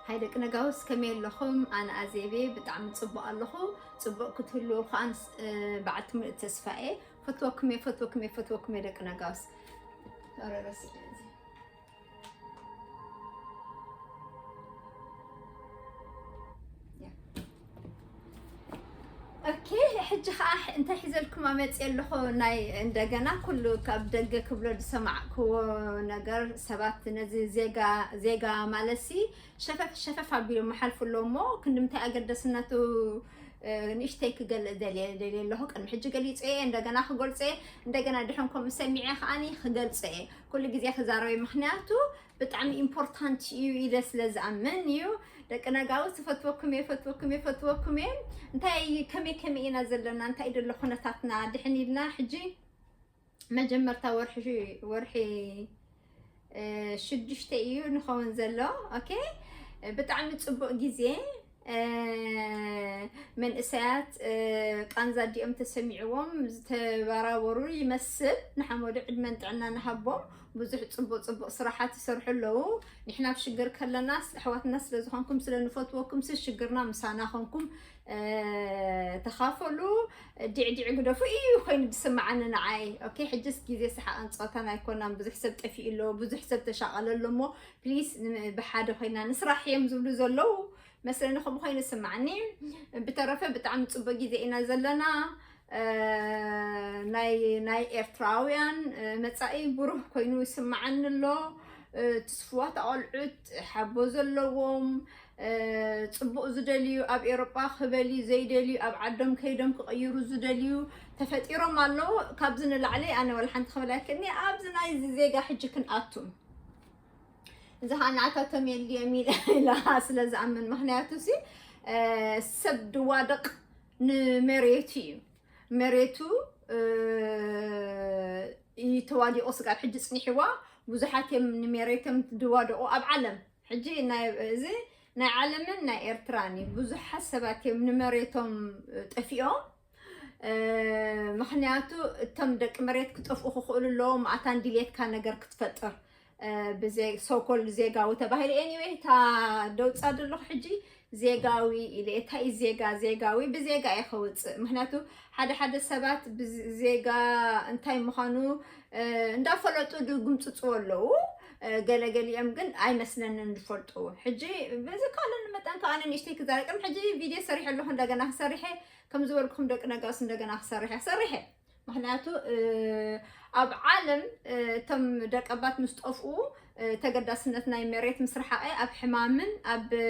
ሃይ ደቂ ነጋውስ፣ ከመይ ኣለኹም? ኣነ ኣዜቤ ብጣዕሚ ጽቡቕ ኣለኹ። ጽቡቕ ክትህልዉ ከኣ ንስ-፣ እ፣ በዓልቲ ምሉእ ተስፋ እየ። ፈትወኩም እየ፣ ፈትወኩም እየ፣ ፈትወኩም እየ ደቂ ነጋውስ። ኧረ ረሲዐ እዚ። ያ። ኦኬ፣ ሕጂ ኸኣ እንታይ ሒዘልኩም ኣመጽእ ኣለኹ? ናይ እንደገና ኩሉ ካብ ደገ ክብሎ ዝሰማዕክዎ ነገር፣ ሰባት ነዚ ዜጋ፣ ዜጋ ማለትሲ ሸፈፍ ሸፈፍ ኣቢሎም ይሓልፉ ኣለዉ እሞ፣ ክንዲ ምንታይ ኣገደስነቱ፣ እ፣ ንእሽተይ ክገልጽ ደልየ፣ ደልየ ኣለኹ። ቅድሚ ሕጂ ገሊጸ እየ፣ እንደገና ክገልጾ እየ፣ እንደገና ድሕን ከምኡ ሰሚዐ ከኣኒ ክገልጾ እየ። ኩሉ ግዜ ክዛረብ እየ፣ ምኽንያቱ ብጣዕሚ ኢምፖርታንት እዩ ኢለ ስለ ዝኣምን እዩ። ደቂ ነጋውስ፣ ፈትወኩም እየ፣ ፈትወኩም እየ፣ ፈትወኩም እየ። እንታይ፣ ከመይ፣ ከመይ ኢና ዘለና? እንታይ ደሎ ኩነታትና? ድሕን ኢልና ሕጂ መጀመርታ ወርሒ፣ ወርሒ፣ እ፣ ሽዱሽተ እዩ ንኸውን ዘሎ። ኦኬ፣ ብጣዕሚ ጽቡቕ ግዜ። እ፣ መንእሰያት፣ እ፣ ቃንዛ ኣዲኦም ተሰሚዕዎም ዝተበራበሩ ይመስል። ንሓመዱ ዕድመን ጥዕና ንሃቦም። ብዙሕ ጽቡቕ ጽቡቕ ስራሓት ይሰርሑ ኣለዉ። ንሕና ኣብ ሽግር ከለናስ፣ ኣሕዋትና ስለ ዝኾንኩም፣ ስለ ንፈትወኩም፣ ሲ ሽግርና ምሳና ኮንኩም፣ እ፣ ተኻፈሉ። ዲዕዲዕ ግደፉ እዩ ኮይኑ ዝስምዓኒ ንዓይ። ኦኬ፣ ሕጅስ ግዜ ሰሓቕን ጸወታን ኣይኮናን። ብዙሕ ሰብ ጠፊኡ ኣሎ፣ ብዙሕ ሰብ ተሻቐለ ኣሎ እሞ፣ ፕሊስ፣ ን-፣ ብሓደ ኮይና ንስራሕ እዮም ዝብሉ ዘለዉ መስለኒ፣ ከምኡ ኮይኑ ይስምዓኒ። ብተረፈ ብጣዕሚ ጽቡቕ ግዜ ኢና ዘለና። እ፣ ናይ፣ ናይ ኤርትራውያን፣ እ፣ መጻኢ ብሩህ ኮይኑ ይስምዓኒ ኣሎ። እ፣ ትስፍዋት ኣቆልዑት፣ ሓቦ ዘለዎም፣ እ፣ ጽቡቕ ዝደልዩ፣ ኣብ ኤውሮጳ ክበልዩ ዘይደልዩ፣ ኣብ ዓዶም ከይዶም ክቕይሩ ዝደልዩ ተፈጢሮም ኣለዉ። ካብዚ ንላዕሊ ኣነ ወላ ሓንቲ ክብል ኣይክእልኒ። ኣብዚ ናይዚ ዜጋ ሕጂ ክንኣቱ። እዚ ኸኣ ንዓታቶም የድልዮም ኢለ፣ ኢለ ስለ ዝኣምን፣ ምኽንያቱ ሲ፣ እ፣ ሰብ ድዋደቕ ንመሬቱ እዩ። መሬቱ፣ እ፣ እዩ ተዋዲቑ ስጋብ ሕጂ ጽኒሕዋ። ብዙሓት እዮም ንመሬቶም ድዋደቑ ኣብ ዓለም። ሕጂ ናይ፣ እዚ ናይ ዓለምን ናይ ኤርትራን እዩ። ብዙሓት ሰባት እዮም ንመሬቶም ጠፊኦም። እ፣ ምኽንያቱ እቶም ደቂ መሬት ክጠፍኡ ክኽእሉ ኣለዎም፣ ኣታን ድሌትካ ነገር ክትፈጥር። እ፣ ብዜ-፣ ሶኮልድ ዜጋዊ ተባሂሉ። ኤኒዌይ፣ እታ ደውጻ ዘለኹ ሕጂ ዜጋዊ ኢለ፣ እንታይ እዩ ዜጋ? ዜጋዊ ብዜጋ እየ ከውጽእ። ምኽንያቱ ሓደ ሓደ ሰባት ብዝ-፣ ዜጋ እንታይ ምዃኑ፣ እ፣ እንዳፈለጡ ድግምጽጽዎ ኣለዉ። እ፣ ገለገሊኦም ግን ኣይመስለንን ዝፈልጡ። ሕጂ በዚ ካልኒ መጠን ከኣ ኣነ ንእሽተይ ክዛረብ፣ ቅድሚ ሕጂ ቪድዮ ሰሪሐ ኣለኹ፣ እንደገና ክሰርሐ፣ ከም ዝበልኩኹም ደቂ ነጋውስ እንደገና ክሰርሐ፣ ሰሪሐ። ምኽንያቱ፣ እ፣ ኣብ ዓለም፣ እ፣ እቶም ደቀባት ምስ ጠፍኡ፣ እ፣ ተገዳስነት ናይ መሬት ምስ ረሓቐ፣ ኣብ ሕማምን ኣብ፣ እ፣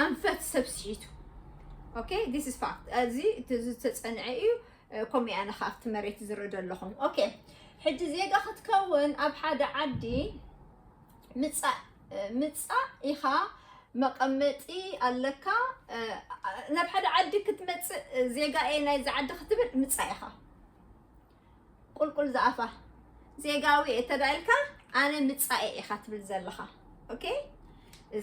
ኣንፈት ሰብ ስሒቱ። ኦኬ፣ this is fact። እዚ እቲ ዝተጸንዐ እዩ። እ፣ ከምኡ ኣነ ከኣ ኣብቲ መሬት ዝርኢ ዘለኹም። ኦኬ፣ ሕጂ ዜጋ ክትከውን ኣብ ሓደ ዓዲ ምጻእ፣ እ፣ ምጻእ ኢኻ፣ መቐመጢ ኣለካ። እ፣ ናብ ሓደ ዓዲ ክትመጽእ፣ እ፣ ዜጋ እየ ናይዚ ዓዲ ክትብል ምጻእ ኢኻ። ቁልቁል ዝኣፋ ዜጋዊ እየ ተዳኢልካ፣ ኣነ ምጻእ እየ ኢኻ ትብል ዘለኻ። ኦኬ?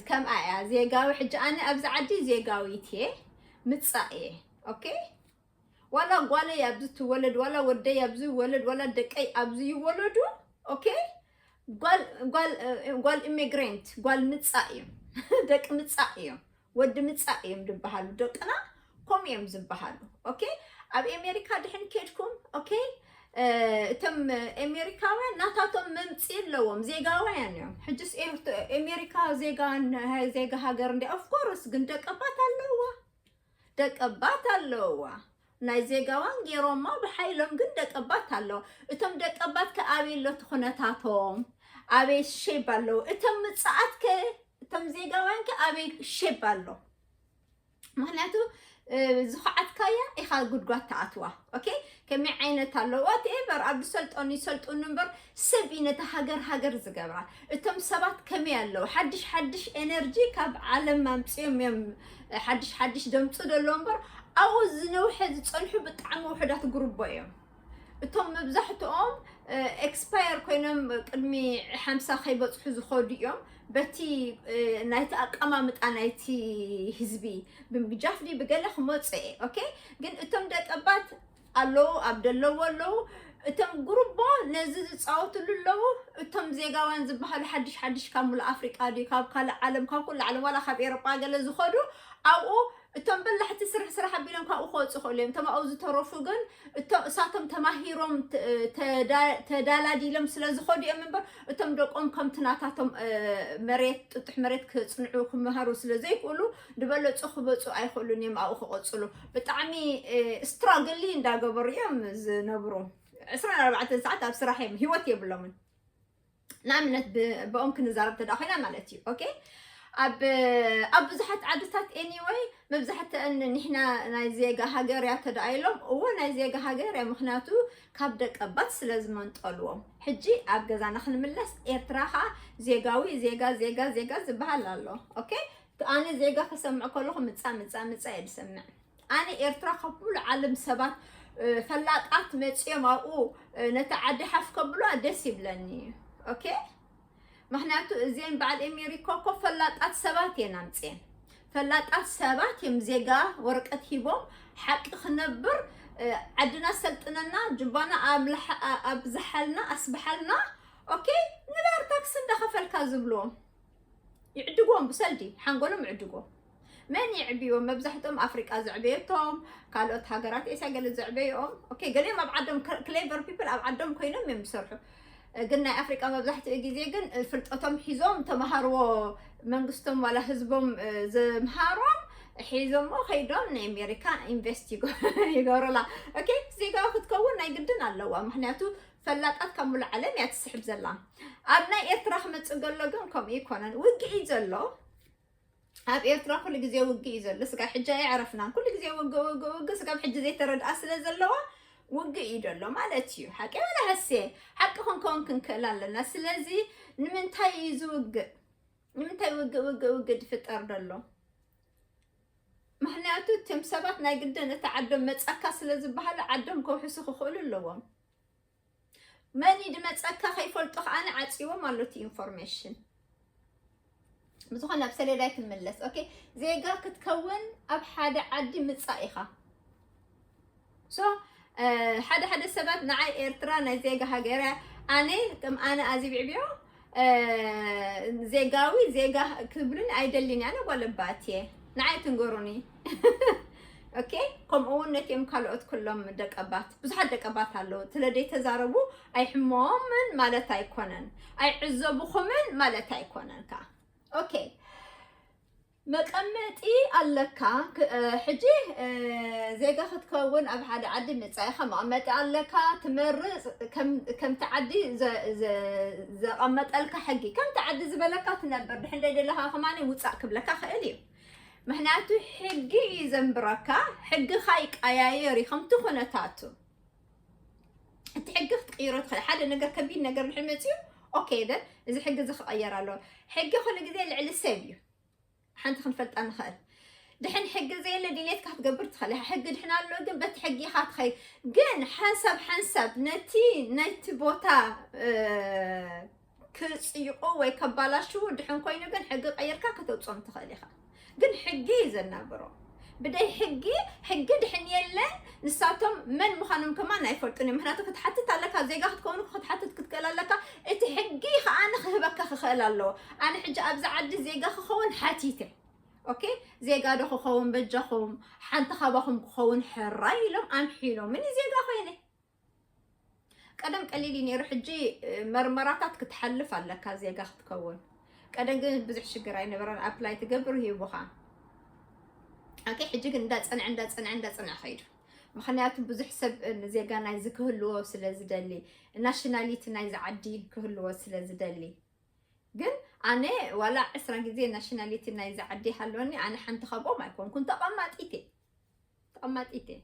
ከምኣ እያ። ዜጋዊ፣ ሕጂ ኣነ ኣብዚ ዓዲ ዜጋዊት እየ፣ ምጻእ እየ። ኦኬ? ዋላ ጓለይ ኣብዚ ትወለድ፣ ዋላ ወደይ ኣብዚ ይወለድ፣ ዋላ ደቀይ ኣብዚ ይወለዱ። ኦኬ? ጓል፣ ጓል፣ እ፣ ጓል ኢሚግሬንት፣ ጓል ምጻእ እዮም። ደቂ ምጻእ እዮም። ወዲ ምጻእ እዮም ዝበሃሉ። ደቅና ከምኡ እዮም ዝበሃሉ። ኦኬ? ኣብ ኣሜሪካ ድሕን ከድኩም፣ ኦኬ? እ፣ እቶም ኣሜሪካውያን ናታቶም መምጽኢ ኣለዎም፣ ዜጋውያን እዮም። ሕጅስ ኤርት-፣ ኣሜሪካ ዜጋ፣ ዜጋ ሃገር እንዲ፣ ኦፍ ኮርስ፣ ግን ደቀባት ኣለዋ። ደቀባት ኣለዋ። ናይ ዜጋዋን ገይሮማ ብሓይሎም፣ ግን ደቀባት ኣለዋ። እቶም ደቀባት ከ ኣበይ ኣሎ እቲ ኩነታቶም? ኣበይ ሼብ ኣለዉ? እቶም ምጻኣት ከ፣ እቶም ዜጋውያን ከ ኣበይ ሼብ ኣሎ? ምኽንያቱ፣ እ፣ ዝኸዓትካያ ኢኻ ጉድጓድ ትኣትዋ። ኦኬ? ከመይ ዓይነት ኣለዉ? ዋትኤቨር፣ ኣብ ዝሰልጠኑ ይሰልጥኑ እምበር፣ ሰብ እዩ ነታ ሃገር ሃገር ዝገብራ። እቶም ሰባት ከመይ ኣለዉ? ሓድሽ ሓድሽ ኤነርጂ ካብ ዓለም ኣምጺኦም እዮም፣ ሓድሽ ሓድሽ ደምጹ ዘለዉ እምበር፣ ኣብኡ ዝነውሐ ዝጸንሑ ብጣዕሚ ውሑዳት ግሩቦ እዮም። እቶም መብዛሕትኦም፣ እ፣ ኤክስፓየር ኮይኖም ቅድሚ ሓምሳ ከይበጽሑ ዝኸዱ እዮም። በቲ፣ እ፣ ናይቲ ኣቀማምጣ ናይቲ ህዝቢ ብምግጃፍ ድዩ ብገለ ክመጹ እየ። ኦኬ? ግን እቶም ደቀባት ኣለዉ፣ ኣብ ደለዎ ኣለዉ። እቶም ጉሩቦ ነዚ ዝጻወትሉ ኣለዉ። እቶም ዜጋውያን ዝበሃሉ ሓድሽ ሓድሽ ካብ ሙሉእ ኣፍሪቃ ድዩ፣ ካብ ካልእ ዓለም፣ ካብ ኩሉ ዓለም፣ ዋላ ካብ ኤሮጳ ገለ ዝኸዱ ኣብኡ እቶም በላሕቲ ስራሕ ስራሕ ኣቢሎም ካብኡ ክወፁ ይኽእሉ እዮም። እቶም ኣብኡ ዝተረፉ ግን እቶ-፣ እሳቶም ተማሂሮም ተ-፣ ተዳ-፣ ተዳላዲሎም ስለ ዝኸዱ እዮም እምበር እቶም ደቆም ከምቲ ናታቶም፣ እ፣ መሬት፣ ጥጡሕ መሬት ክጽንዑ ክመሃሩ ስለ ዘይክእሉ ዝበለጹ ክበጹ ኣይኽእሉን እዮም ኣብኡ ክቐጽሉ። ብጣዕሚ፣ እ፣ ስትራግሊ እንዳገበሩ እዮም ዝነብሩ። ዕስራን ኣርባዕተን ሰዓት ኣብ ስራሕ እዮም፣ ህይወት የብሎምን። ንኣብነት ብ-፣ ብኦም ክንዛረብ ተዳ ኮይና ማለት እዩ። ኦኬ? ኣብ፣ ኣብ ብዙሓት ዓድታት ኤኒወይ መብዛሕትአን ንሕና ናይ ዜጋ ሃገር እያ ተዳ ኢሎም፣ እዎ ናይ ዜጋ ሃገር እያ፣ ምኽንያቱ ካብ ደቀባት ስለ ዝመንጠልዎም። ሕጂ ኣብ ገዛና ክንምለስ ኤርትራ ኸኣ ዜጋዊ፣ ዜጋ፣ ዜጋ፣ ዜጋ ዝበሃል ኣሎ። ኦኬ? ኣነ ዜጋ ክሰምዕ ከለኹ ምጻ፣ ምጻ፣ ምጻ እየ ዝሰምዕ። ኣነ ኤርትራ ካብ ሙሉ ዓለም ሰባት፣ እ፣ ፈላጣት መጽዮም ኣብኡ፣ እ፣ ነቲ ዓዲ ሓፍ ከብሉዋ ደስ ይብለኒ እዩ። ኦኬ? ምኽንያቱ እዚአን በዓል ኤሜሪካ እኮ ፈላጣት ሰባት እየን ኣምጽየን። ፈላጣት ሰባት እዮም ዜጋ ወረቀት ሂቦም ሓቂ ክነብር፣ እ፣ ዓድና ሰልጥነና፣ ጁባና ኣምላሓ-፣ ኣ-፣ ኣብዝሓልና፣ ኣስብሓልና። ኦኬ? ንበር ታክሲ እንዳኸፈልካ ዝብልዎም። ይዕድግዎም ብሰልዲ፣ ሓንጎሎም ይዕድግዎም። መን የዕብይዎም? መብዛሕትኦም ኣፍሪቃ ዘዕበየቶም፣ ካልኦት ሃገራት ኤስያ ገለ ዘዕበይኦም። ኦኬ፣ ገሊኦም ኣብ ዓዶም ክለ-፣ ክሌቨር ፒፕል ኣብ ዓዶም ኮይኖም እዮም ዝሰርሑ። ግን ናይ ኣፍሪቃ መብዛሕትኡ ግዜ ግን ፍልጠቶም ሒዞም ተምሃርዎ መንግስቶም ዋላ ህዝቦም፣ እ፣ ዘምሃሮም ሒዞሞ ከይዶም ናይ ኣሜሪካ ኢንቨስት ይገ-፣ ይገብሩላ። ኦኬ፣ ዜጋዊ ክትከውን ናይ ግድን ኣለዋ። ምኽንያቱ ፈላጣት ካብ ሙሉእ ዓለም እያ ትስሕብ ዘላ። ኣብ ናይ ኤርትራ ክመጽእ ገሎ ግን ከምኡ ይኮነን። ውግእ እዩ ዘሎ። ኣብ ኤርትራ ኩሉ ግዜ ውግእ እዩ ዘሎ። ስጋብ ሕጂ ኣይዕረፍናን። ኩሉ ግዜ ውግእ፣ ውግእ፣ ውግእ። ስጋብ ሕጂ ዘይተረድኣ ስለ ዘለዋ ውግእ እዩ ዘሎ ማለት እዩ። ሓቂ ወላ ሃስየ? ሓቂ ክንከውን ክንክእል ኣለና። ስለዚ ንምንታይ እዩ እዚ ውግእ? ንምንታይ ውግእ፣ ውግእ፣ ውግእ ዝፍጠር ዘሎ? ምኽንያቱ እቶም ሰባት ናይ ግድን እቲ ዓዶም መጻካ ስለ ዝበሃሉ ዓዶም ከውሕሱ ክኽእሉ ኣለዎም። መን እዩ ድመጸካ ከይፈልጦ ከኣ ዓጽይዎም ኣሎ እቲ ኢንፎርሜሽን። ብዝኾነ ናብ ሰሌዳይ ክንምለስ። ኦኬ፣ ዜጋ ክትከውን ኣብ ሓደ ዓዲ ምጻእ ኢኻ። ሶ፣ እ፣ ሓደ ሓደ ሰባት ንዓይ ኤርትራ ናይ ዜጋ ሃገር እያ፣ ኣነ ከም ኣነ ኣዚ ብዕብዮ፣ እ፣ ዜጋዊ ዜጋ ክብሉን ኣይደልን እየ፣ ኣነ ጓል ኣባት እየ። ንዓይ ትንገሩኒ። ኦኬ፣ ከምኡ እውን ነቲኦም ካልኦት ኩሎም ደቀባት፣ ብዙሓት ደቀባት ኣለዉ። ስለ ዘይተዛረቡ ኣይሕመዎምን ማለት ኣይኮነን፣ ኣይዕዘብኹምን ማለት ኣይኮነን ከኣ። ኦኬ፣ መቐመጢ ኣለካ። ክ-፣ እ፣ ሕጂ፣ እ፣ ዜጋ ክትከውን ኣብ ሓደ ዓዲ ምጻእ ኢኻ፣ መቐመጢ ኣለካ፣ ትመርጽ፣ ከም፣ ከምቲ ዓዲ ዘ-፣ ዘ-፣ ዘቐመጠልካ ሕጊ፣ ከምቲ ዓዲ ዝበለካ ትነብር፣ ድሕር ደለኻ ከማኒ ውጻእ ክብለካ ክእል እዩ። ምኽንያቱ ሕጊ እዩ ዘንብረካ፣ ሕግኻ ይቀያየር እዩ ከምቲ ኩነታቱ። እቲ ሕጊ ክትቅይሮ ትኽእል። ሓደ ነገር ከቢድ ነገር ድሕር መጽዩ፣ ኦኬ፣ ደን እዚ ሕጊ እዚ ክቐየር ኣለዎ። ሕጊ ኩሉ ግዜ ልዕሊ ሰብ እዩ። ሓንቲ ክንፈልጣ ንኽእል። ድሕን ሕጊ ዘየለ ድሌትካ ክትገብር ትኽእል ኢኻ። ሕጊ ድሕን ኣሎ፣ ግን በቲ ሕጊ ኢኻ ትኸይድ። ግን ሓንሳብ ሓንሳብ ነቲ፣ ነቲ ቦታ፣ እ፣ ክጽይቑ ወይ ከባላሽዉ ድሕን ኮይኑ ግን ሕጊ ቀይርካ ከተውጽኦም ትኽእል ኢኻ። ግን ሕጊ እዩ ዘናብሮ። ብደይ ሕጊ፣ ሕጊ ድሕን የለን፣ ንሳቶም መን ምዃኖም ከማን ኣይፈልጡን እዮም። ምኽንያቱ ክትሓትት ኣለካ፣ ዜጋ ክትከውን ክትሓትት ክትክእል ኣለካ። እቲ ሕጊ ከኣ ንክህበካ ክኽእል ኣለዎ። ኣነ ሕጂ ኣብዚ ዓዲ ዜጋ ክኸውን ሓቲተ። ኦኬ፣ ዜጋ ዶ ክኸውን በጃኹም፣ ሓንቲ ካባኹም ክኸውን ሕራይ ኢሎም ኣምሒሎምኒ ዜጋ ኮይነ። ቀደም ቀሊል እዩ ነይሩ፣ ሕጂ፣ እ፣ መርመራታት ክትሓልፍ ኣለካ ዜጋ ክትከውን። ቀደም ግን ብዙሕ ሽግር ኣይነበረን፣ ኣፕላይ ትገብር ሂቡኻ። ኦኬ፣ ሕጂ ግን እንዳጸንዐ፣ እንዳጸንዐ፣ እንዳጸንዐ ኸይዱ። ምኽንያቱ ብዙሕ ሰብ፣ እ፣ ዜጋ ናይዚ ክህልዎ ስለ ዝደሊ፣ ናሽናሊቲ ናይዚ ዓዲ ክህልዎ ስለ ዝደሊ። ግን ኣነ ዋላ ዕስራ ግዜ ናሽናሊቲ ናይዚ ዓዲ ሃለወኒ፣ ኣነ ሓንቲ ካብኦም ኣይኮንኩን፣ ተቐማጢት እየ። ተቐማጢት እየ።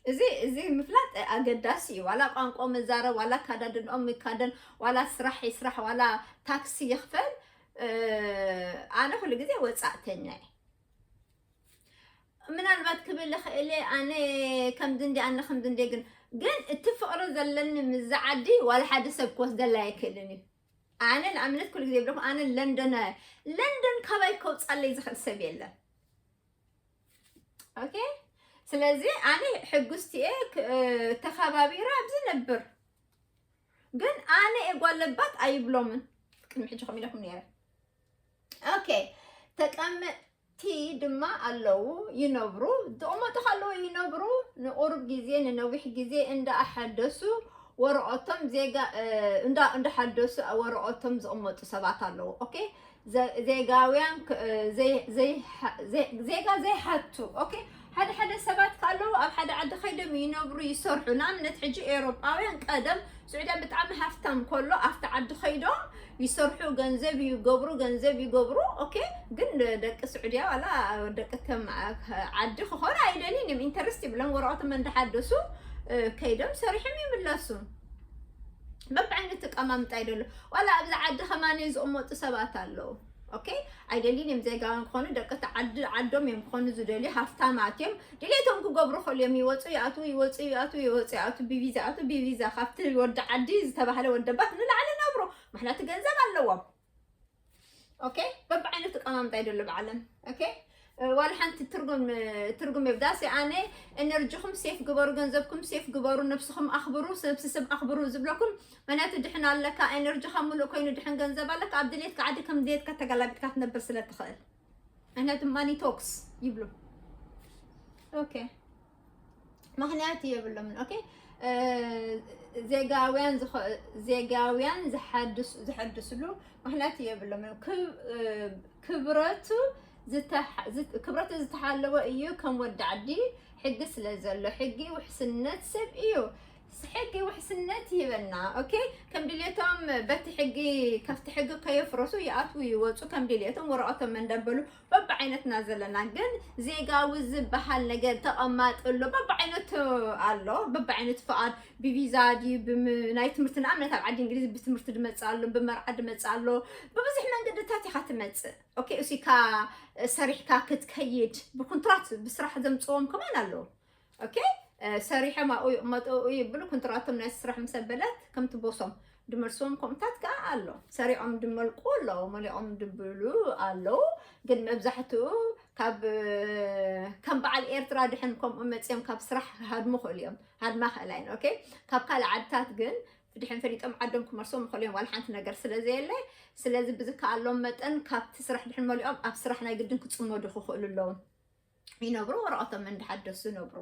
እዚ፣ እዚ ምፍላጥ ኣገዳሲ እዩ። ዋላ ቋንቋ መዛረብ፣ ዋላ ኣካዳድንኦም ይካደን፣ ዋላ ስራሕ ይስራሕ፣ ዋላ ታክሲ ይኽፈል፣ እ፣ ኣነ ኩሉ ግዜ ወጻእተኛ እየ። ምናልባት ክብል እኽእል እየ፣ ኣነ ከምዚ እንዲ፣ ኣነ ከምዚ እንዲ፣ ግን፣ ግን እቲ ፍቕሪ ዘለኒ ምስዚ ዓዲ ዋላ ሓደ ሰብ ክወስደላ ኣይክእልን እዩ። ኣነ ንኣብነት ኩሉ ግዜ ይብለኩም፣ ኣነ ለንደን፣ ለንደን ካባይ ከውጻለይ ዝኽእል ሰብ የለን። ኦኬ? ስለዚ ኣነ ሕጉስቲ እየ። ተኸባቢራ ኣብዚ ነብር። ግን ኣነ እየ ጓል ለባት ኣይብሎምን። ቅድሚ ሕጂ ከም ኢለኩም ነይረ። ኦኬ፣ ተቀመጥቲ ድማ ኣለዉ፣ ይነብሩ። ዝቕመጡ ከለዉ ይነብሩ። ንቁሩብ ግዜ፣ ንነዊሕ ግዜ እንዳኣሐደሱ ወረቐቶም ዜጋ እንዳሓደሱ ወረቐቶም ዝቕመጡ ሰባት ኣለዉ። ኦኬ፣ ዜጋውያን ዜጋ ዘይሓቱ። ኦኬ፣ ሓደ ሓደ ሰባት ካለዉ ኣብ ሓደ ዓዲ ከይዶም ይነብሩ፣ ይሰርሑ። ንኣብነት ሕጂ ኤውሮጳውያን ቀደም ስዑድያ ብጣዕሚ ሃፍታም ከሎ ኣብቲ ዓዲ ከይዶም ይሰርሑ፣ ገንዘብ ይገብሩ፣ ገንዘብ ይገብሩ። ኦኬ፣ ግን ደቂ ስዑድያ ዋላ ደቂ ተም ዓዲ ክኾኑ ኣይደልዩን እዮም። ኢንተረስት ይብሎም፣ ወረቐቶም እንዳሓደሱ ከይዶም ሰሪሖም ይምለሱ። በብዓይነቱ ኣቀማምጣ ይደሉ። ዋላ ኣብዚ ዓዲ ከማን ዝቕመጡ ሰባት ኣለዉ። ኦኬ፣ ኣይደልዩን እዮም ዜጋውያን ክኾኑ፣ ደቂ ዓዲ ዓዶም እዮም ክኾኑ ዝደልዩ፣ ሃፍታማት እዮም። ድሌቶም ክገብሩ ከልዮም ይወፁ ይኣትዉ፣ ይወፁ ይኣትዉ፣ ይወፁ ይኣትዉ፣ ብቪዛ ይኣትዉ፣ ብቪዛ ካብቲ ወዲ ዓዲ ዝተባህለ ወደባት ንላዕሊ ነብሩ፣ ምክንያቱ ገንዘብ ኣለዎም። ኦኬ፣ በብዓይነቱ ኣቀማምጣ ይደሉ ብዓለም። ኦኬ፣ ዋላ ሓንቲ ትርጉም ትርጉም የብዳሲ። ኣነ ኤነርጂኹም ሴፍ ግበሩ፣ ገንዘብኩም ሴፍ ግበሩ፣ ነብስኹም ኣኽብሩ፣ ነብሲ ሰብ ኣኽብሩ ዝብለኩም። ምክንያቱ ድሕን ኣለካ፣ ኤነርጂኻ ሙሉእ ኮይኑ ድሕን ገንዘብ ኣለካ፣ ኣብ ድሌትካ ዓዲ ከም ድሌትካ ተገላቢጥካ ትነብር ስለ ትኽእል። ምክንያቱ ማኒ ቶክስ ይብሉ። ኦኬ፣ ምክንያት የብሎምን። ኦኬ፣ ዜጋውያን ዜጋውያን ዝሐድስሉ ምክንያት የብሎምን። ክብረቱ ክብረቱ ዝተሓለወ እዩ። ከም ወዲ ዓዲ ሕጊ ስለ ዘሎ፣ ሕጊ ውሕስነት ሰብ እዩ። ሕጊ ውሕስነት ይህበና። ኦኬ፣ ከም ድሌቶም በቲ ሕጊ፣ ከፍቲ ሕጊ ከየፍረሱ ይኣትዉ ይወፁ ከም ድሌቶም ወረቐቶም እንዳበሉ በብዓይነትና ዘለና። ግን ዜጋዊ ዝበሃል ነገር ተቐማጢ ኣሎ፣ በብዓይነቱ ኣሎ። በብዓይነቱ ፍቓድ ብቪዛ ድዩ ናይ ትምህርቲ፣ ንኣብነት ኣብ ዓዲ እንግሊዝ ብትምህርቲ ድመፅእ ኣሎ፣ ብመርዓ ድመፅእ ኣሎ። ብብዙሕ መንገድታት ኢኻ ትመፅእ። ኦኬ፣ እሲካ ሰሪሕካ ክትከይድ ብኩንትራት ብስራሕ ዘምፅዎም ከማን ኣለዉ። ኦኬ፣ ሰሪሖም ኣብኡ ይቕመጡ ይብሉ። ኩንትራቶም ናይ ስራሕ ምስ ኣበለት ከምቲ ቦሶም ድመልስዎም ከምኡታት ከኣ ኣሎ። ሰሪዖም ድመልቁ ኣለዉ፣ መሊቖም ድብሉ ኣለዉ። ግን መብዛሕትኡ ካብ ከም በዓል ኤርትራ ድሕን ከምኡ መፅኦም ካብ ስራሕ ሃድሙ ክእሉ እዮም። ሃድማ ክእላ እየን። ኦኬ፣ ካብ ካልእ ዓድታት ግን ድሕን ፈሊጦም ዓዶም ክመልስዎም ይኽእሉ እዮም፣ ዋላ ሓንቲ ነገር ስለ ዘየለ። ስለዚ ብዝከኣሎም መጠን ካብቲ ስራሕ ድሕን መሊኦም ኣብ ስራሕ ናይ ግድን ክፅመዱ ክኽእሉ ኣለዎም። ይነብሩ፣ ወረቐቶም እንዳሓደሱ ይነብሩ።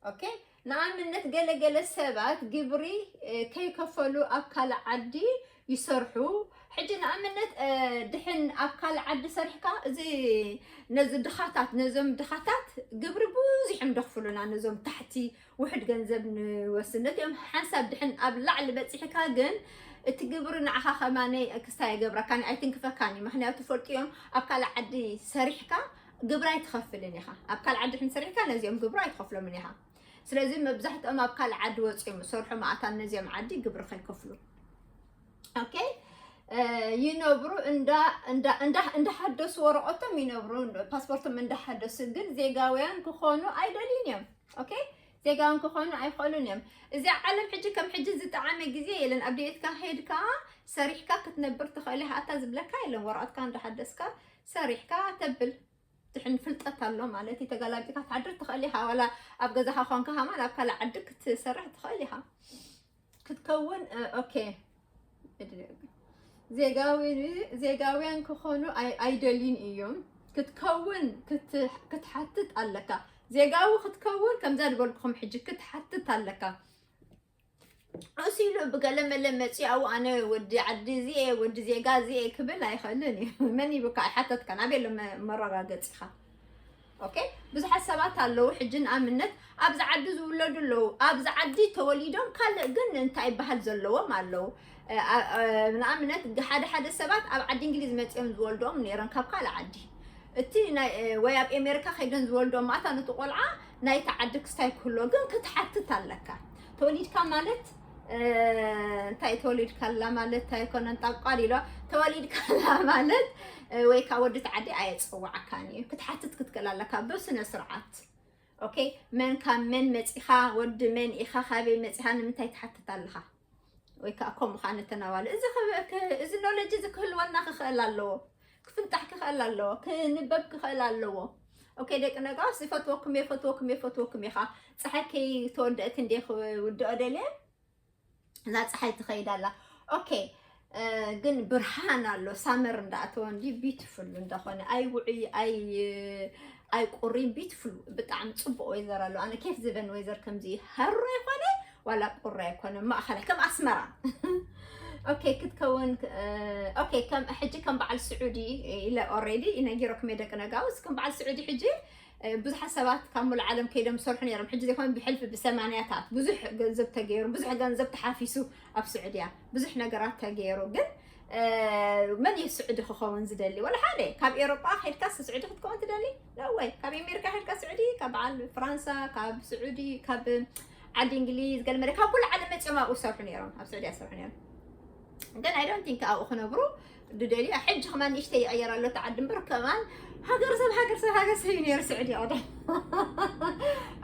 ኦኬ፣ ንኣብነት ገለ ገለ ሰባት ግብሪ ከይከፈሉ ኣብ ካልእ ዓዲ ይሰርሑ። ሕጂ ንኣብነት ድሕን ኣብ ካልእ ዓዲ ሰሪሕካ፣ እዚ ነዚ ድኻታት፣ ነዞም ድኻታት ግብሪ ብዙሕ እዮም ደኽፍሉና፣ ነዞም ታሕቲ ውሕድ ገንዘብ ንወስድ። ነቲኦም ሓንሳብ ድሕን ኣብ ላዕሊ በፂሕካ ግን እቲ ግብሪ ንዓኻ ከማነይ ክስታይ የገብረካን ኣይትንክፈካን እዩ። ምክንያቱ ፈልጡ እዮም፣ ኣብ ካልእ ዓዲ ሰሪሕካ ግብሪ ኣይትኸፍልን ኢኻ። ኣብ ካልእ ዓዲ ድሕን ሰሪሕካ ነዚኦም ግብሪ ኣይትኸፍሎምን ኢኻ። ስለዚ መብዛሕትኦም ኣብ ካልእ ዓዲ ወፂኦም ዝሰርሑ መኣታን ነዚኦም ዓዲ ግብሪ ከይከፍሉ፣ ኦኬ፣ ይነብሩ። እንዳሓደሱ ወረቐቶም ይነብሩ፣ ፓስፖርቶም እንዳሓደሱ። ግን ዜጋውያን ክኾኑ ኣይደልዩን እዮም። ኦኬ፣ ዜጋውያን ክኾኑ ኣይኽእሉን እዮም። እዚ ዓለም ሕጂ ከም ሕጂ ዝጠዓመ ግዜ የለን። ኣብ ድሌትካ ሄድካ ሰሪሕካ ክትነብር ትኽእል ኢኻ። ኣታ ዝብለካ የለን። ወረቐትካ እንዳሓደስካ ሰሪሕካ ተብል። ድሕን ፍልጠት ኣሎ ማለት እዩ። ተገላቢጥካ ክትሓድር ትኽእል ኢኻ። ዋላ ኣብ ገዛኻ ኾንካ ከማን ኣብ ካልእ ዓዲ ክትሰርሕ ትኽእል ኢኻ። ክትከውን ኦኬ፣ ዜጋዊ ዜጋውያን ክኾኑ ኣይደልዩን እዮም። ክትከውን ክትሓትት ኣለካ። ዜጋዊ ክትከውን ከምዛ ዝበልኩኹም ሕጂ ክትሓትት ኣለካ። እሱ ኢሉ ብገለ መለ መፂኡ ኣብኡ ኣነ ወዲ ዓዲ እዚኤ፣ ወዲ ዜጋ እዚኤ ክብል ኣይኽእልን እዩ። መን ይብካ ኣይሓተትካን። ኣበይ ኣሎ መረጋገፂኻ? ኦኬ፣ ብዙሓት ሰባት ኣለዉ። ሕጂ ንኣብነት ኣብዚ ዓዲ ዝውለዱ ኣለዉ፣ ኣብዚ ዓዲ ተወሊዶም ካልእ ግን እንታይ ይበሃል ዘለዎም ኣለዉ። ንኣብነት ሓደ ሓደ ሰባት ኣብ ዓዲ እንግሊዝ መፂኦም ዝወልድኦም ነይሮም ካብ ካልእ ዓዲ፣ እቲ ወይ ኣብ ኤሜሪካ ከይደን ዝወልድኦም ማእታ ነቲ ቆልዓ ናይቲ ዓዲ ክስታይ ክህልዎ ግን ክትሓትት ኣለካ። ተወሊድካ ማለት እንታይ ተወሊድካላ ማለት ኣይኮነን ጣቋል ኢሎ። ተወሊድካላ ማለት ወይ ከዓ ወዲ ተዓዲ ኣየፀዋዕካን እዩ። ክትሓትት ክትክእል ኣለካ ብስነ ስርዓት። ኦኬ፣ መን ካብ መን መፂኻ፣ ወዲ መን ኢኻ፣ ካበይ መፂኻ፣ ንምንታይ ትሓትት ኣለኻ? ወይ ከዓ ከምኡ ከዓ ነተናዋለ። እዚ ኖሌጅ እዚ ክህልወና ክኽእል ኣለዎ። ክፍንጣሕ ክኽእል ኣለዎ። ክንበብ ክኽእል ኣለዎ። ኦኬ ደቂ ነጋውስ፣ ይፈትወኩም እየ፣ ይፈትወኩም እየ፣ ይፈትወኩም እየ። ኸዓ ፀሓይ ከይተወደአት እንዴ ክውድኦ ደልየ። እዛ ፀሓይ ትኸይድ ኣላ። ኦኬ፣ እ፣ ግን ብርሃን ኣሎ። ሳመር እንዳኣተወ እንዲ ቢትፍል እንደኾነ፣ ኣይ ውዑይ፣ ኣይ፣ ኣይ ቁሪ፣ ቢትፍል፣ ብጣዕሚ ፅቡቅ ወይዘር ኣሎ። ኣነ ኬፍ ዝበን ወይዘር ከምዚ፣ ሀሩ ኣይኮነ ዋላ ቁሪ ኣይኮነ፣ ማእኸላይ ከም ኣስመራ። ኦኬ ክትከውን፣ እ፣ ኦኬ ከም ሕጂ ከም በዓል ስዑዲ ኢለ ኦሬዲ ይነጊረኩም እየ ደቂ ነጋውስ፣ ከም በዓል ስዑዲ ሕጂ እ፣ ብዙሓት ሰባት ካብ ሙሉእ ዓለም ከይዶም ዝሰርሑ ነይሮም። ሕጂ ዘይኮነ ብሕልፊ ብሰማንያታት ብዙሕ ገንዘብ ተገይሩ፣ ብዙሕ ገንዘብ ተሓፊሱ ኣብ ስዑድያ ብዙሕ ነገራት ተገይሩ። ግን፣ እ፣ መን እዩ ስዑዲ ክኸውን ዝደሊ? ወላ ሓደ። ካብ ኤሮጳ ከይድካ ስዑዲ ክትከውን ትደሊ? No way። ካብ ኣሜሪካ ከይድካ ስዑዲ፣ ካብ በዓል ፍራንሳ፣ ካብ ስዑዲ፣ ካብ ዓዲ እንግሊዝ፣ ገለ መለ ካብ ኩሉ ዓለም መጺኦም ኣብኡ ዝሰርሑ ነይሮም፣ ኣብ ስዑድያ ዝሰርሑ ነይሮም። ግን I don't think ኣብኡ ክነብሩ ድደልዩ። ሕጂ ከማን ንእሽተይ ይቕየር ኣሎ እቲ ዓዲ እምበር፣ ከማን ሃገር ሰብ፣ ሃገር ሰብ፣ ሃገር ሰብ እዩ ነይሩ ስዑዲ ይቕደም።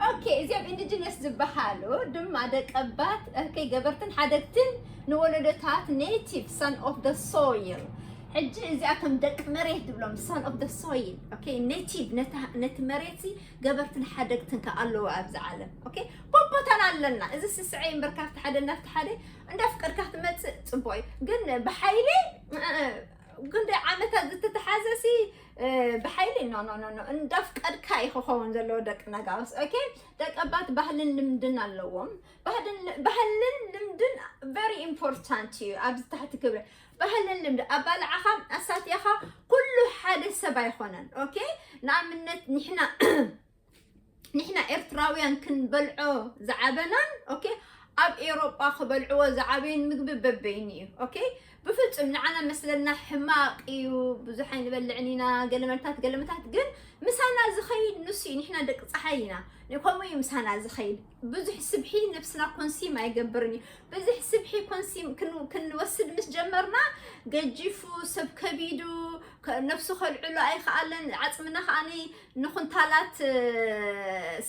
ኦኬ፣ እዚኦም ኢንዲጂነስ ዝበሃሉ ድማ ደቀባት፣ ኦኬ፣ ገበርትን ሓደግትን ንወለዶታት፣ ኔቲቭ፣ ሰን ኦፍ ደ ሶይል። ሕጂ እዚኣቶም ደቂ መሬት ዝብሎም፣ ሰን ኦፍ ደ ሶይል፣ ኦኬ፣ ኔቲቭ፣ ነታ፣ ነቲ መሬት ሲ ገበርትን ሓደግትን ከ ኣለዎ ኣብዚ ዓለም። ኦኬ፣ ቦቦታና ኣለና። እዚ ስስዐ እምበር ካብቲ ሓደ ናብቲ ሓደ እንዳፍቀድካ ክትመጽእ ጽቡቕ እዩ። ግን ብሓይሊ፣ እ፣ እ፣ ክንደይ ዓመታት ዝተተሓዘ ሲ፣ እ፣ ብሓይሊ፣ ኖ፣ ኖ፣ ኖ፣ ኖ። እንዳፍቀድካ እዩ ክኸውን ዘለዎ ደቂ ነጋውስ። ኦኬ፣ ደቀባት ባህልን ልምድን ኣለዎም። ባህልን፣ ባህልን ልምድን very important እዩ። ኣብዚ ታሕቲ ክብለ ባህልን ልምድን ኣባልዓኻ ኣሳትያኻ ኩሉ ሓደ ሰብ ኣይኮነን። ኦኬ፣ ንኣብነት ንሕና ንሕና ኤርትራውያን ክንበልዖ ዝዓበናን፣ ኦኬ፣ ኣብ ኤሮጳ ክበልዕዎ ዝዓበዩን ምግቢ በበይኑ እዩ። ኦኬ፣ ብፍጹም ንዓና መስለና ሕማቕ እዩ፣ ብዙሕ ኣይንበልዕን ኢና፣ ገለመልታት፣ ገለመታት፣ ግን ምሳና ዝኸይድ ንሱ እዩ። ንሕና ደቂ ጸሓይ ኢና፣ ከምኡ እዩ ምሳና ዝኸይድ። ብዙሕ ስብሒ ነብስና ኮንሲም ኣይገብርን እዩ። ብዙሕ ስብሒ ኮንሲም ክን-፣ ክንወስድ ምስ ጀመርና፣ ገጂፉ፣ ሰብ ከቢዱ፣ ከ-፣ ነብሱ ከልዕሎ ኣይከኣለን። ዓጽምና ከኣኒ ንኹንታላት፣ እ፣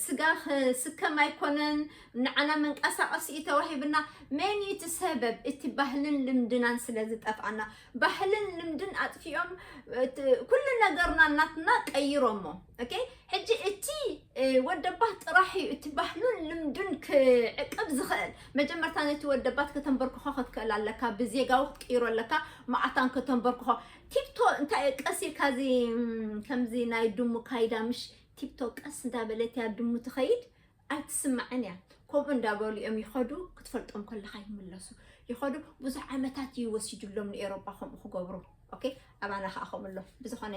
ስጋ ክስከም ኣይኮነን። ንዓና መንቀሳቐሲ እዩ ተዋሂብና። መን እዩ እቲ ሰበብ? እቲ ባህልን ልምድናን ስለ ዝጠፍኣና። ባህልን ልምድን ኣጥፊኦም፣ እቲ ኩሉ ነገርና ናትና ቀይሮሞ። ኦኬ? ሕጂ እቲ፣ እ፣ ወደባት ጥራሕ እዩ እቲ ባህሉን ልምዱን ክዕቅብ ዝኽእል። መጀመርታ ነቲ ወደባት ከተንበርክኾ ክትክእል ኣለካ፣ ብዜጋዊ ክትቅይሮ ኣለካ፣ መዓታን ከተንበርክኾ። ቲፕቶ እንታይ ቀስ ኢልካ እዚ፣ ም፣ ከምዚ ናይ ድሙ ካይዳ ምሽ ቲፕቶ ቀስ እንዳበለት እያ ድሙ ትኸይድ፣ ኣይትስማዕን እያ። ከምኡ እንዳበሉ እዮም ይኸዱ፣ ክትፈልጦም ከለኻ ይምለሱ። ይኸዱ፣ ብዙሕ ዓመታት እዩ ወሲዱሎም ንኤሮጳ ከምኡ ክገብሩ። ኦኬ፣ ኣባና ከዓ ከምኡ ኣሎ። ብዝኾነ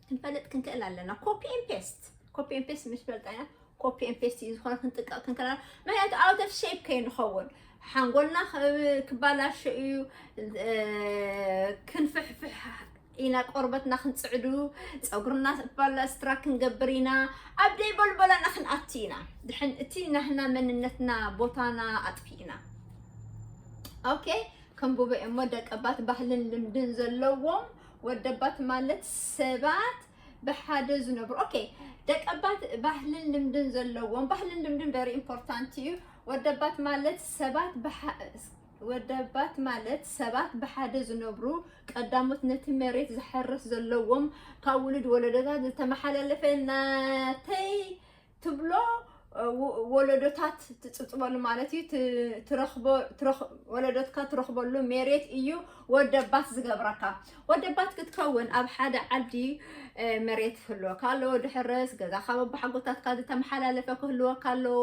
ክንፈልጥ ክንክእል ኣለና። ኮፒ ኤን ፔስት፣ ኮፒ ኤን ፔስት ምስ ፈልጣ ኢና፣ ኮፒ ኤን ፔስት እዩ ዝኾነ፣ ክንጥቀቕ ክንክእል ኣለና። ምክንያቱ ኣውት ኦፍ ሼፕ ከይንኸውን፣ ሓንጎልና ክ-፣ ክባላሾ እዩ፣ እ፣ ክንፍሕፍሕ ኢና፣ ቆርበትና ክንጽዕዱ፣ ጸጉርና ባላ ስትራ ክንገብር ኢና፣ ኣብ ደይ ቦልቦላና ክንኣቱ ኢና። ድሕን እቲ ናህና መንነትና ቦታና ኣጥፊእና። ኦኬ፣ ከንብቦ እሞ ደቀባት ባህልን ልምድን ዘለዎም ወደባት ማለት ሰባት ብሓደ ዝነብሩ። ኦኬ፣ ደቀባት ባህልን ልምድን ዘለዎም፣ ባህልን ልምድን very important እዩ። ወደባት ማለት ሰባት ብሓ-፣ ወደባት ማለት ሰባት ብሓደ ዝነብሩ፣ ቀዳሞት ነቲ መሬት ዝሓርስ ዘለዎም፣ ካብ ውሉድ ወለዶታት ዝተመሓላለፈ ናተይ ትብሎ፣ እ፣ ወ-፣ ወለዶታት ትጽብጽበሉ ማለት እዩ። ት-፣ ትረኽቦ-፣ ትረኽ-፣ ወለዶትካ ትረኽበሉ መሬት እዩ ወደባት ዝገብረካ። ወደባት ክትከውን ኣብ ሓደ ዓዲ፣ እ፣ መሬት ክህልወካ ኣለዎ፣ ድሕርስ ገዛኻ በብሓጎታትካ ዝተመሓላለፈ ክህልወካ ኣለዎ።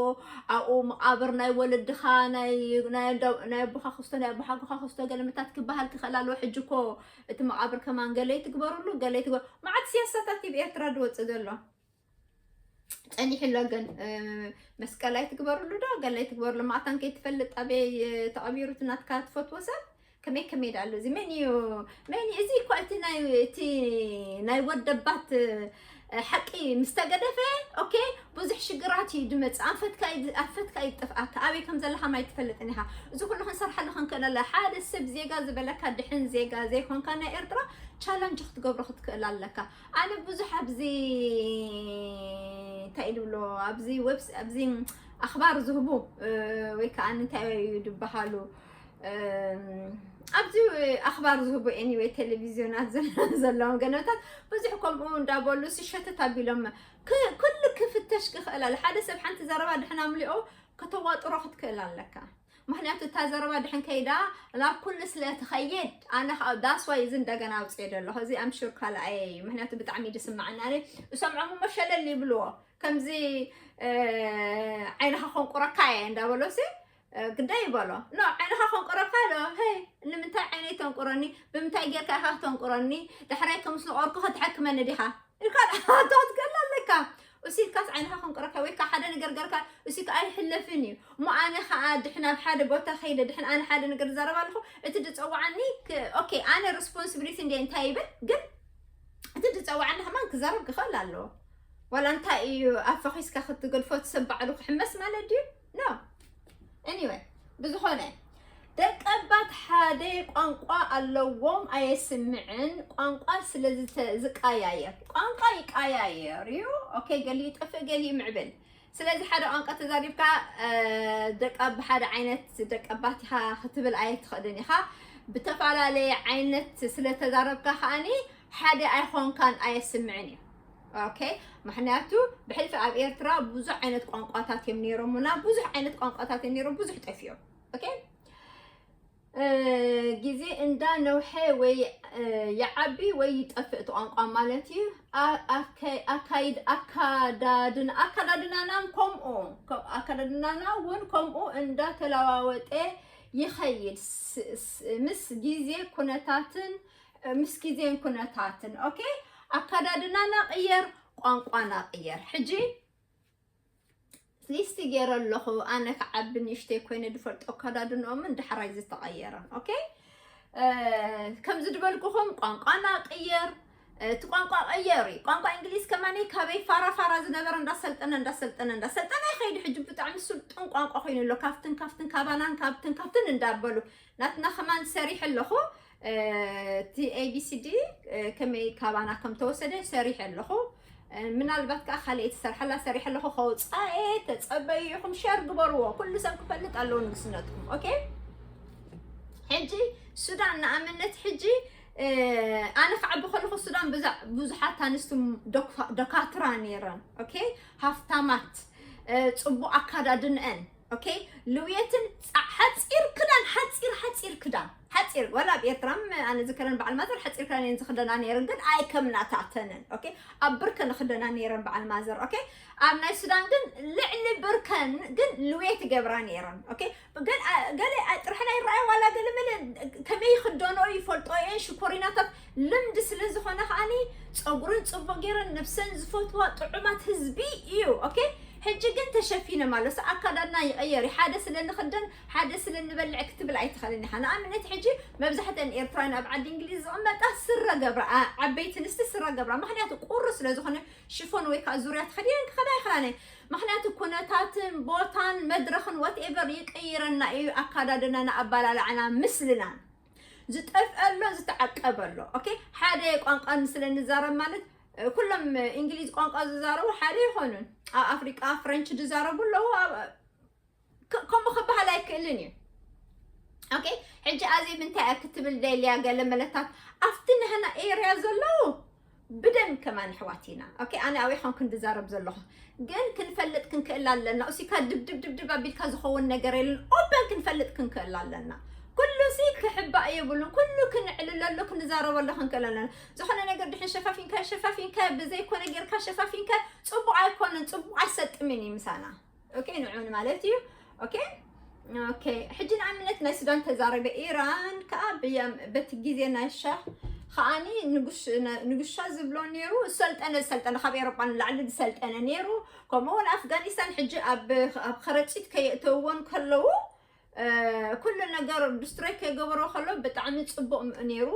ኣብኡ መቓብር ናይ ወለድኻ፣ ናይ፣ ናይ ኣንዳ-፣ ናይ ኣቦኻ ክስቶ፣ ናይ ኣቦሓጎኻ ክስቶ ገለመታት ክበሃል ክኽእል ኣለዎ። ሕጂ እኮ እቲ መቓብር ከማን ገለ ይትግበርሉ፣ ገለ ይትግበር-፣ መዓት ስያሳታት እዩ ብኤርትራ ዝወጽእ ዘሎ። ጸኒሑ ኣሎ ግን፣ እ፣ መስቀል ኣይትግበርሉ ዶ፣ ገለ ኣይትግበርሉ። መዓታን ከይትፈልጥ ኣበይ፣ እ፣ ተቐቢሩ እቲ ናትካ ትፈትዎ ሰብ? ከመይ ከመይ ደኣ ኣሎ እዚ? መን እዩ፣ መን እዩ? እዚ እኮ እቲ ናይ፣ እቲ ናይ ወደባት፣ እ፣ ሓቂ ምስ ተገደፈ፣ ኦኬ፣ ብዙሕ ሽግራት እዩ ዝመጽእ። ኣንፈትካ እዩ፣ ኣንፈትካ እዩ ዝጠፍኣካ። ኣበይ ከም ዘለኻ ማይ ትፈልጥን ኢኻ። እዚ ኩሉ ክንሰርሓሉ ክንክእል ኣለ። ሓደ ሰብ ዜጋ ዝበለካ ድሕን ዜጋ ዘይኮንካ ናይ ኤርትራ ቻለንጅ ክትገብሮ ክትክእል ኣለካ። ኣነ ብዙሕ ኣብዚ፣ እንታይ እዩ ዝብሎ፣ ኣብዚ ዌብስ-፣ ኣብዚ ኣኽባር ዝህቡ፣ እ፣ ወይ ከዓ እንታይ እዩ ዝበሃሉ፣ ኣብዚ ኣኽባር ዝህቡ anyway ቴሌቪዝዮናት ዘለዎም ገነታት ብዙሕ ከምኡ እንዳበሉ ሸተት ኣቢሎም ኩሉ ክፍተሽ ክኽእል ኣለ። ሓደ ሰብ ሓንቲ ዘረባ ድሕና ምልኦ ከተዋጥሮ ክትክእል ኣለካ። ምክንያቱ እታ ዘረባ ድሕን ከይዳ ናብ ኩሉ ስለ ትኸይድ ኣነ ከዓ that's why እዚ እንደገና ኣውፅኤ ዘለኹ። እዚ I'm sure ካልኣየ እዩ። ምክንያቱ ብጣዕሚ እዩ ዝስማዓኒ። ኣነ እሰምዖም እሞ ሸለል ይብልዎ። ከምዚ ዓይንኻ ከንቁረካ እየ እንዳበሎ ሲ ግዳይ ይበሎ። ኖ ዓይንኻ ከንቁረካ ኣሎ። ሄይ ንምንታይ ዓይነይ ተንቁረኒ? ብምንታይ ጌርካ ኢኻ ተንቁረኒ? ዳሕራይ ከምስ ንቆርኩ ክትሕክመኒ ዲኻ? ኢልካ ክትገላ ኣለካ። እሱ ኢልካስ ዓይንኻ ከንቁረካ ወይ ከዓ ሓደ ነገር ገርካ እሱ ከዓ ኣይሕለፍን እዩ። እሞ ኣነ ከዓ ድሕን ኣብ ሓደ ቦታ ከይደ ድሕን ኣነ ሓደ ነገር ዝዛረብ ኣለኹ። እቲ ዝፀዋዓኒ okay ኣነ responsibility እንደ እንታይ ይብል ግን እቲ ዝፀዋዓኒ ከማን ክዛረብ ክኽእል ኣለዎ። ዋላ እንታይ እዩ ኣፈኺስካ ክትገድፎ ትሰብ ባዕሉ ክሕመስ ማለት ድዩ? No anyway ብዝኾነ ደቀባት ሓደ ቋንቋ ኣለዎም ኣየስምዕን ቋንቋ ስለ ዝቀያየር ቋንቋ ይቀያየር እዩ። Okay ገሊኡ ይጠፍእ ገሊኡ ምዕብል። ስለዚ ሓደ ቋንቋ ተዛሪብካ ደቀብ ሓደ ዓይነት ደቀባት ኢኻ ክትብል ኣየትኽእልን ኢኻ። ብተፈላለየ ዓይነት ስለተዛረብካ ከዓኒ ሓደ ኣይኾንካን ኣየስምዕን እዩ። Okay ምክንያቱ ብሕልፊ ኣብ ኤርትራ ብዙሕ ዓይነት ቋንቋታት እዮም ነይሮምና ብዙሕ ዓይነት ቋንቋታት እዮም ነይሮም ብዙሕ ጠፊኦም። Okay ግዜ እንዳ ነውሐ ወይ ይዓቢ ወይ ይጠፍእ እቲ ቋንቋ ማለት እዩ። ኣካይድ ኣካዳድና ኣካዳድናናን ከምኡ ኣካዳድናና እውን ከምኡ እንዳ ተለዋወጠ ይኸይድ ምስ ግዜ ኩነታትን ምስ ግዜን ኩነታትን። Okay ኣካዳድናና ቅየር ቋንቋና ቅየር ሕጂ ሊስቲ ገይረ ኣለኹ። ኣነ ክዓቢ ንእሽተይ ኮይነ ዝፈልጦ ኣካዳድንኦምን ዳሕራይ ዝተቐየረን። Okay ከምዚ ዝበልኩኹም ቋንቋና ቅየር እቲ ቋንቋ ቀየር እዩ። ቋንቋ እንግሊዝ ከማኒ ካበይ ፋራ ፋራ ዝነበረ እንዳሰልጠነ እንዳሰልጠነ እንዳሰልጠነ ይኸይድ። ሕጂ ብጣዕሚ ስልጡን ቋንቋ ኮይኑ ኣሎ። ካብትን ካብትን ካባናን ካብትን ካብትን እንዳበሉ ናትና ከማን ሰሪሕ ኣለኹ። እቲ ኤቢሲዲ ከመይ ካባና ከም ተወሰደ ሰሪሕ ኣለኹ። ምናልባት ከዓ ካልእ ትሰርሐላ ሰሪሕ ኣለኹ ከውፃኤ ተፀበዩ ኢኹም ሸር ግበርዎ። ኩሉ ሰብ ክፈልጥ ኣለዎ ንግስነትኩም። Okay ሕጂ ሱዳን ንኣመነት ሕጂ ኣነ ክዓቢ ከለኹ ሱዳን ብዙሓት ኣንስቲ ደካትራ ነይረን። Okay ሃፍታማት ፅቡቅ ኣካዳድንአን okay ልውየትን ሓፂር ክዳን ሓፂር ሓፂር ክዳን ሓፂር ወላ ኣብ ኤርትራም ኣነ ዝከረን በዓል ማዘር ሓፂር ክዳን እየን ዝክደና ነይረን ግን ኣይከምናታተንን። Okay ኣብ ብርከ ንክደና ነይረን በዓል ማዘር። Okay ኣብ ናይ ሱዳን ግን ልዕሊ ብርከን ግን ልውየት ይገብራ ነይረን። Okay ገለ ጥርሐን ኣይረኣየ ዋላ ገለ መለ ከመይ ይክደኖ ይፈልጦ እየን ሽኮሪናታት ልምዲ ስለ ዝኾነ ከዓኒ ፀጉርን ፅቡቅ ገይረን ነብሰን ዝፈትዋ ጥዑማት ህዝቢ እዩ። Okay ሕጂ ግን ተሸፊነ ማለት ኣካዳድና ይቀየር ሓደ ስለ ንክደን ሓደ ስለ ንበልዕ ክትብል ኣይትኽእልን ኢኻ። ንኣብነት ሕጂ መብዛሕተን ኤርትራውያን ኣብ ዓዲ እንግሊዝ ዝቕመጣ ስረ ገብራ ዓበይቲ ንስቲ ስረ ገብራ ምክንያቱ ቁሩ ስለ ዝኾነ ሽፎን ወይ ከዓ ዙርያ ተኸዲነን ክኸዳ ይኽላነ። ምክንያቱ ኩነታትን ቦታን መድረኽን whatever ይቀይረና እዩ ኣካዳድናና ኣባላልዓና ምስልናን ዝጠፍአሎ ዝተዓቀበሎ። Okay ሓደ ቋንቋ ስለ ንዛረብ ማለት ኩሎም እንግሊዝ ቋንቋ ዝዛረቡ ሓደ ይኾኑን ኣብ ኣፍሪቃ ፍረንች ዝዛረቡ ኣለዉ። ከምኡ ክበሃል ኣይክእልን እዩ። Okay ሕጂ ኣዜብ እንታይ እያ ክትብል ደልያ ገለ መለታት ኣብቲ ናህና ኤርያ ዘለዉ ብደም ከማን ኣሕዋት ኢና። Okay ኣነ ኣበይ ኾንኩ ዝዛረብ ዘለኹ ግን ክንፈልጥ ክንክእል ኣለና። እሲካ ድብድብ ድብድብ ኣቢልካ ዝኸውን ነገር የለን። Open ክንፈልጥ ክንክእል ኣለና። ኩሉ ሲ ክሕባእ የብሉን። ኩሉ ክንዕልለሉ ክንዛረበሉ ክንክእል ኣለና። ዝኾነ ነገር ድሕን ሸፋፊንካ ሸፋፊንካ ብዘይኮነ ጌርካ ሸፋፊንካ ፅቡቅ ኣይኮነን። ፅቡቅ ኣይሰጥምን እዩ ምሳና። Okay ንዑ ማለት እዩ። Okay Okay ሕጂ ንኣብነት ናይ ሱዳን ተዛረበ ኢራን ከዓ በቲ ግዜ ናይ ሻህ ከዓኒ ንጉሻ ዝብሎ ነይሩ። ዝሰልጠነ ዝሰልጠነ ካብ ኤሮጳ ንላዕሊ ዝሰልጠነ ነይሩ። ከምኡ እውን ኣፍጋኒስታን ሕጂ ኣብ ከረፂት ከየእተውዎን ከለዉ ኩሉ ነገር ዱስትሮይ ከይገበሮ ከሎ ብጣዕሚ ፅቡቅ ነይሩ።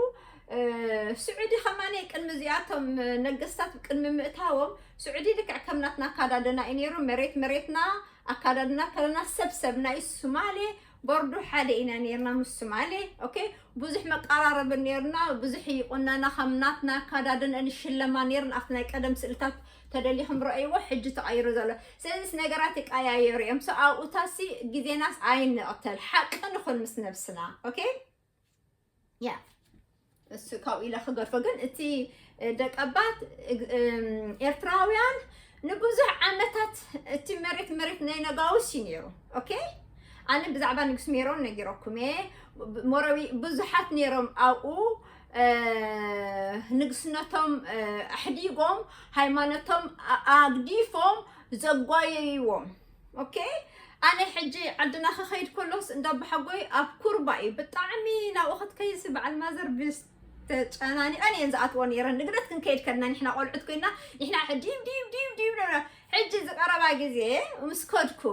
ስዑዲ ከማነ ቅድሚ እዚኣቶም ነገስታት ቅድሚ ምእታዎም ስዑዲ ልክዕ ከም ናትና ኣካዳድና እዩ ነይሩ። መሬት መሬትና ኣካዳድና ከለና ሰብ ሰብ ናይ ሱማሌ ቦርዱ ሓደ ኢና ነርና ምስ ትማሊ። ኦኬ፣ ብዙሕ መቀራረቢ ነርና፣ ብዙሕ ይቁነና፣ ከም ናትና ኣካዳድን እንሽለማ ነርና። ኣብቲ ናይ ቀደም ስእልታት ተደሊኹም ረእይዎ፣ ሕጂ ተቐይሩ ዘሎ። ስለዚስ ነገራት ይቀያየሩ እዮም። So ኣብኡታሲ ግዜናስ ኣይንቕተል፣ ሓቂ ንኹን ምስ ነብስና። ኦኬ፣ ያ እሱ ካብኡ ኢለ ክገድፎ። ግን እቲ ደቀባት ኤርትራውያን ንብዙሕ ዓመታት እቲ መሬት መሬት ናይ ነጋውስ እዩ ነይሩ። ኦኬ፣ ኣነ ብዛዕባ ንጉስ ሜሮን ነጊረኩም እየ። ሞረቢ ብዙሓት ነይሮም ኣብኡ ንግስነቶም ኣሕዲጎም፣ ሃይማኖቶም ኣግዲፎም ዘጓየይዎም። ኦኬ፣ ኣነ ሕጂ ዓድና ክኸይድ ከሎስ እንዳባሓጎይ ኣብ ኩርባ እዩ። ብጣዕሚ ናብኡ ክትከይሲ በዓል ማዘር ብስ ተጨናኒቐን እየን ዝኣትዎ ነይረን። ንግደት ክንከይድ ከድና ንሕና ቆልዑት ኮይና ንሕና ሕጂ ዲብ ዲብ ዲብ ዲብ ነብና። ሕጂ ዝቀረባ ግዜ ምስ ከድኩ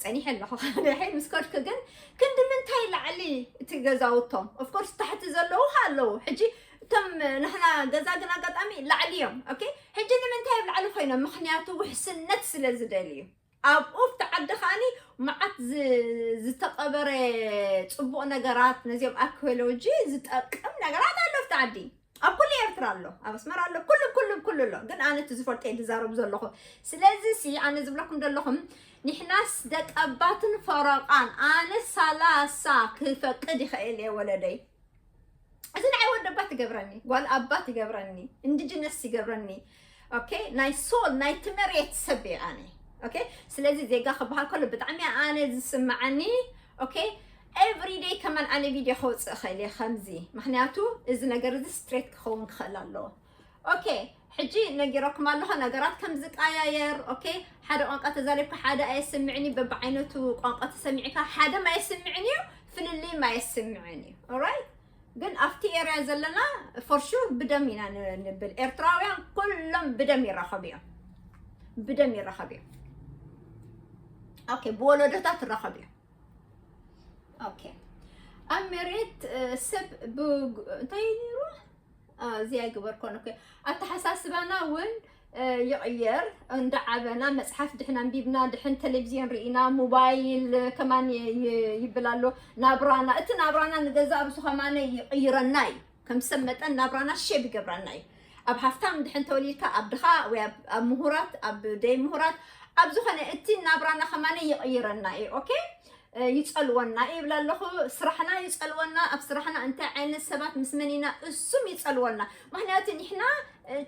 ጸኒሐ ኣለኹ። ሕጂ ምስ ከድኩ ግን ክንዲ ምንታይ ላዕሊ እቲ ገዛውቶም? Of course ታሕቲ ዘለዉ ኣለዉ። ሕጂ እቶም ንሕና ገዛ ግን ኣጋጣሚ ላዕሊ እዮም። ኦኬ፣ ሕጂ ንምንታይ ኣብ ላዕሊ ኮይኖም? ምኽንያቱ ውሕስነት ስለ ዝደልዩ። ኣብኡ ኣብቲ ዓዲ ከዓኒ መዓት ዝ- ዝተቐበረ ጽቡቕ ነገራት፣ ነዚኦም ኣርኪኦሎጂ ዝጠቅም ነገራት ኣሎ ኣብቲ ዓዲ። ኣብ ኩሉ ኤርትራ ኣሎ፣ ኣብ ኣስመራ ኣሎ፣ ኩሉ ኩሉ ኩሉ ኣሎ። ግን ኣነ እቲ ዝፈልጦ እየ ዝዛረብ ዘለኹ። ስለዚ ሲ ኣነ ዝብለኩም ዘለኹም፣ ንሕናስ ደቀባትን ፈረቓን፣ ኣነ ሰላሳ ክፈቅድ ይኽእል እየ ወለደይ። እዚ ንዓይ ወዲ ኣባት ይገብረኒ፣ ጓል ኣባት ይገብረኒ፣ ኢንዲጂነስ ይገብረኒ። ኦኬ፣ ናይ ሶል ናይቲ መሬት ሰብ እየ ኣነ። ኦኬ፣ ስለዚ ዜጋ ክበሃል ከሎ ብጣዕሚ ኣነ ዝስምዓኒ። ኦኬ፣ ኤቭሪደይ ከማን ኣነ ቪድዮ ከውፅእ እኽእል እየ ከምዚ፣ ምክንያቱ እዚ ነገር እዚ ስትሬት ክኸውን ክኽእል ኣለዎ። ኦኬ፣ ሕጂ ነጊረኩም ኣለኹ ነገራት ከም ዝቀያየር። ኦኬ፣ ሓደ ቋንቋ ተዛሪብካ ሓደ ኣየስምዕን እዩ፣ በብዓይነቱ ቋንቋ ተሰሚዕካ ሓደ ኣየስምዕን እዩ፣ ፍልልይ ኣየስምዕን እዩ። ኦራይት፣ ግን ኣብቲ ኤርያ ዘለና for sure ብደም ኢና ን- ንብል። ኤርትራውያን ኩሎም ብደም ይራኸቡ እዮም፣ ብደም ይራኸቡ እዮም። ኦኬ፣ ብወለዶታት ይራኸቡ እዮም። ኦኬ፣ ኣብ መሬት እ፣ ሰብ ብ- እንታይ ነይሩ? አ፣ እዚ ኣይግበርኮን። ኦኬ፣ ኣተሓሳስባና እውን እ፣ ይቕየር። እንዳዓበና መፅሓፍ ድሕን ኣንቢብና፣ ድሕን ቴሌቪዝዮን ርኢና፣ ሞባይል ከማን ይ- ይ- ይብል ኣሎ። ናብራና፣ እቲ ናብራና ንገዛእ ርእሱ ከማን ይቕይረና እዩ። ከም ሰብ መጠን ናብራና ሼብ ይገብረና እዩ። ኣብ ሃፍታም ድሕን ተወሊድካ፣ ኣብ ድኻ ወይ ኣብ ኣብ ምሁራት፣ ኣብ ደይ ምሁራት፣ ኣብ ዝኾነ እቲ ናብራና ከማን ይቕይረና እዩ። ኦኬ፣ ይጸልወና ይብል ኣለኹ። ስራሕና ይጸልወና። ኣብ ስራሕና እንታይ ዓይነት ሰባት ምስ መን ኢና፣ እሱም ይጸልወና። ምክንያቱ ንሕና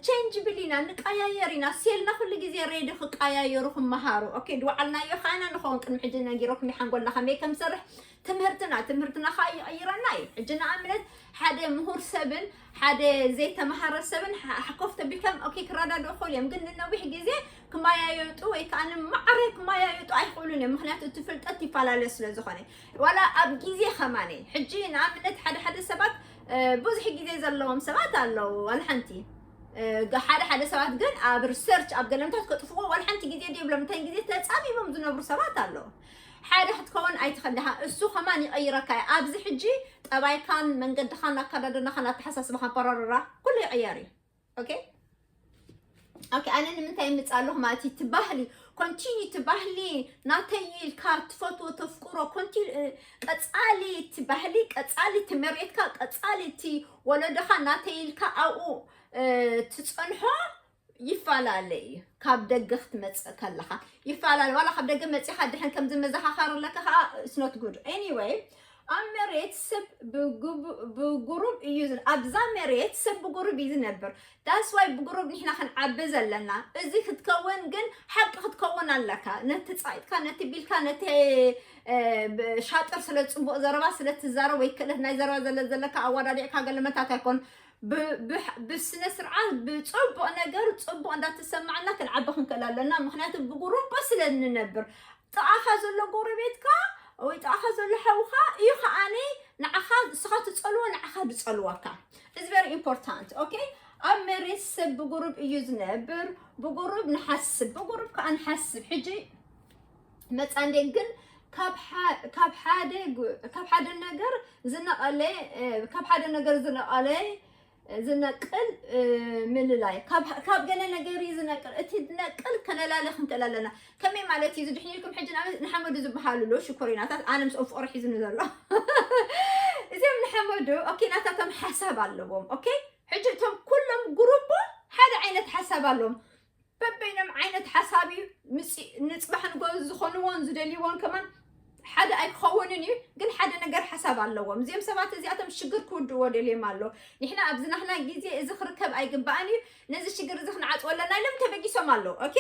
ቸንጅብል ኢና፣ ንቀያየር ኢና። ሴልና ኩሉ ግዜ ሬዲ ክቀያየሩ ክመሃሩ። ኦኬ፣ ድወዓልናዮ ኸዓና ንኸውን። ቅድሚ ሕጂ ነጊረኩም ሓንጎልና ከመይ ከም ዝሰርሕ፣ ትምህርትና ትምህርትና ከዓ ይቐይረና እዩ። ሕጂ ንኣብነት ሓደ ምሁር ሰብን ሓደ ዘይተመሃረ ሰብን ሓ- ሓኮፍ ተቢልካም ኦኬ ክረዳድኡ ክኽእሉ እዮም፣ ግን ንነዊሕ ግዜ ክመያየጡ ወይ ከዓ ንማዕረ ክመያየጡ ኣይኽእሉን እዮም። ምክንያቱ እቲ ፍልጠት ይፈላለ ስለ ዝኾነ፣ ዋላ ኣብ ግዜ ከማነ። ሕጂ ንኣብነት ሓደ ሓደ ሰባት እ፣ ብዙሕ ግዜ ዘለዎም ሰባት ኣለዉ፣ ዋላ ሓንቲ እ፣ ገ- ሓደ ሓደ ሰባት ግን ኣብ ሪሰርች ኣብ ገለምታት ከጥፍዎ ዋላ ሓንቲ ግዜ ዘይብሎም እንታይ ግዜ ተፃሚሞም ዝነብሩ ሰባት ኣለዉ። ሓደ ክትከውን ኣይትኽእል ኢኻ። እሱ ከማን ይቐይረካ እዩ። ኣብዚ ሕጂ ጠባይካን መንገድኻን ኣከዳድናኻን ኣተሓሳስባኻን ፓራርራ ኩሉ ይቕየር እዩ። ኦኬ፣ ኦኬ፣ ኣነ ንምንታይ ይምፅእ ኣለኹ ማለት እዩ? እቲ ባህሊ ኮንቲኒ፣ እቲ ባህሊ ናተይ ኢልካ ትፈትዎ ተፍቅሮ ኮንቲኒ፣ ቀፃሊ እቲ ባህሊ፣ ቀፃሊ እቲ መሬትካ፣ ቀፃሊ እቲ ወለዶኻ ናተይ ኢልካ ኣብኡ እ፣ ትፀንሖ ይፈላለ እዩ። ካብ ደገ ክትመፅእ ከለኻ ይፈላለ። ዋላ ካብ ደገ መፂኻ ድሕን ከምዚ መዘኻኸር ኣለካ ከዓ it's not good። Anyway፣ ኣብ መሬት ሰብ ብጉቡ- ብጉሩብ እዩ ዝን- ኣብዛ መሬት ሰብ ብጉሩብ እዩ ዝነብር። That's why ብጉሩብ ንሕና ክንዓቢ ዘለና። እዚ ክትከውን ግን ሓቂ ክትከውን ኣለካ። ነቲ ፃይጥካ፣ ነቲ ቢልካ፣ ነቲ እ፣ ብ- ሻጥር ስለ ፅቡቕ ዘረባ ስለ ትዛረብ ወይ ክእለት ናይ ዘረባ ዘለ ዘለካ ኣዋዳዲዕካ ገለመታት ኣይኮን። ብ- ብሕ- ብስነ ስርዓት ብፅቡቕ ነገር ፅቡቕ እንዳተሰማዕና ክንዓቢ ክንክእል ኣለና። ምክንያቱ ብጉሩቦ ስለ እንነብር ጥቓኻ ዘሎ ጎረቤትካ ወይ ጥቓኻ ዘሎ ሓውኻ እዩ ከዓኒ ንዓኻ እስኻ ትፀልዎ ንዓኻ ዝፀልወካ። It's very important። ኦኬ፣ ኣብ መሬት ሰብ ብጉሩብ እዩ ዝነብር። ብጉሩብ ንሓስብ፣ ብጉሩብ ከዓ ንሓስብ። ሕጂ መፃ እንዴ ግን ካብ ሓ- ካብ ሓደ ግ- ካብ ሓደ ነገር ዝነቐለ እ፣ ካብ ሓደ ነገር ዝነቐለ ዝነቅል ምልላይ ካብ ገለ ነገር እዩ ዝነቅል። እቲ ዝነቅል ከነላለ ክንክእል ኣለና። ከመይ ማለት እዩ? ዝድሕኒልኩም ሕጂ ንሓመዱ ዝበሃሉ ኣሎ ሽኮሪናታት፣ ኣነ ምስኦም ፍቕሪ ሒዙኒ ዘሎ። እዚኦም ንሓመዱ ኦኬ፣ ናታቶም ሓሳብ ኣለዎም። ኦኬ፣ ሕጂ እቶም ኩሎም ጉሩቦ ሓደ ዓይነት ሓሳብ ኣለዎም። በበይኖም ዓይነት ሓሳብ እዩ። ንፅባሕ ንጎ ዝኾንዎን ዝደልይዎን ከማን ሓደ ኣይክኸውንን እዩ፣ ግን ሓደ ነገር ሓሳብ ኣለዎም። እዚኦም ሰባት እዚኣቶም ሽግር ክውድእዎ ደልዮም ኣሎ። ንሕና ኣብዚ ናህና ግዜ እዚ ክርከብ ኣይግባኣን እዩ፣ ነዚ ሽግር እዚ ክንዓፅወ ኣለና ኢሎም ተበጊሶም ኣለዉ። ኦኬ፣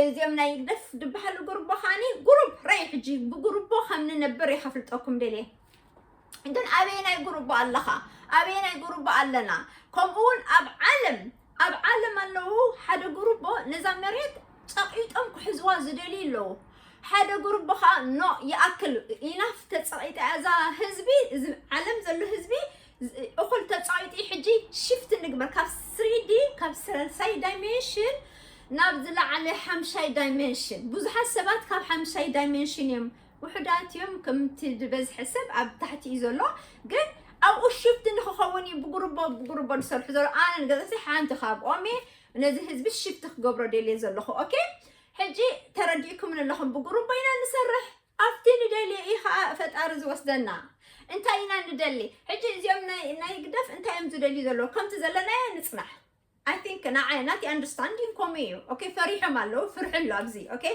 እዚኦም ናይ ግደፍ ዝበሃሉ ጉሩቦ ከዓኒ ጉሩብ ረይ ሕጂ ብጉሩቦ ከም ንነብር እየ ከፍልጠኩም ደልየ። ግን ኣበየናይ ጉሩቦ ኣለኻ? ኣበየናይ ጉሩቦ ኣለና? ከምኡ እውን ኣብ ዓለም ኣብ ዓለም ኣለዉ ሓደ ጉሩቦ ነዛ መሬት ጸቒጦም ክሕዝዋ ዝደልዩ ኣለዉ። ሓደ ጉሩቦ ኸዓ ኖ ይኣክል ኢናፍ ተጸቒጣ እዛ ህዝቢ፣ እዚ ዓለም ዘሎ ህዝቢ እኹል ተጻዊጡ እዩ። ሕጂ ሽፍት ንግበር ካብ ስሪዲ ካብ ሰለሳይ ዳይሜንሽን ናብ ዝለዓለ ሓምሻይ ዳይሜንሽን። ብዙሓት ሰባት ካብ ሓምሻይ ዳይሜንሽን እዮም ውሑዳት እዮም፣ ከምቲ ዝበዝሐ ሰብ ኣብ ታሕቲ እዩ ዘሎ። ግን ኣብኡ ሽፍት ንክኸውን እዩ ብጉርቦ ብጉርቦ ዝሰርሑ ዘሎ። ኣነ ንገዛሲ ሓንቲ ካብኦም እየ። ነዚ ህዝቢ ሽፍት ክገብሮ ደልየ ዘለኹ። ኦኬ፣ ሕጂ ተረዲእኩምን ኣለኹም። ብጉርቦ ኢና ንሰርሕ። ኣብቲ ንደልዮ እዩ ከዓ ፈጣሪ ዝወስደና። እንታይ ኢና ንደሊ? ሕጂ እዚኦም ናይ ናይ ግደፍ እንታይ እዮም ዝደልዩ ዘለዉ? ከምቲ ዘለናዮ ንፅናሕ። I think ንዓይ ናቲ ኣንደርስታንዲንግ ከምኡ እዩ። ኦኬ፣ ፈሪሖም ኣለዉ፣ ፍርሒ ኣሎ ኣብዚ። ኦኬ፣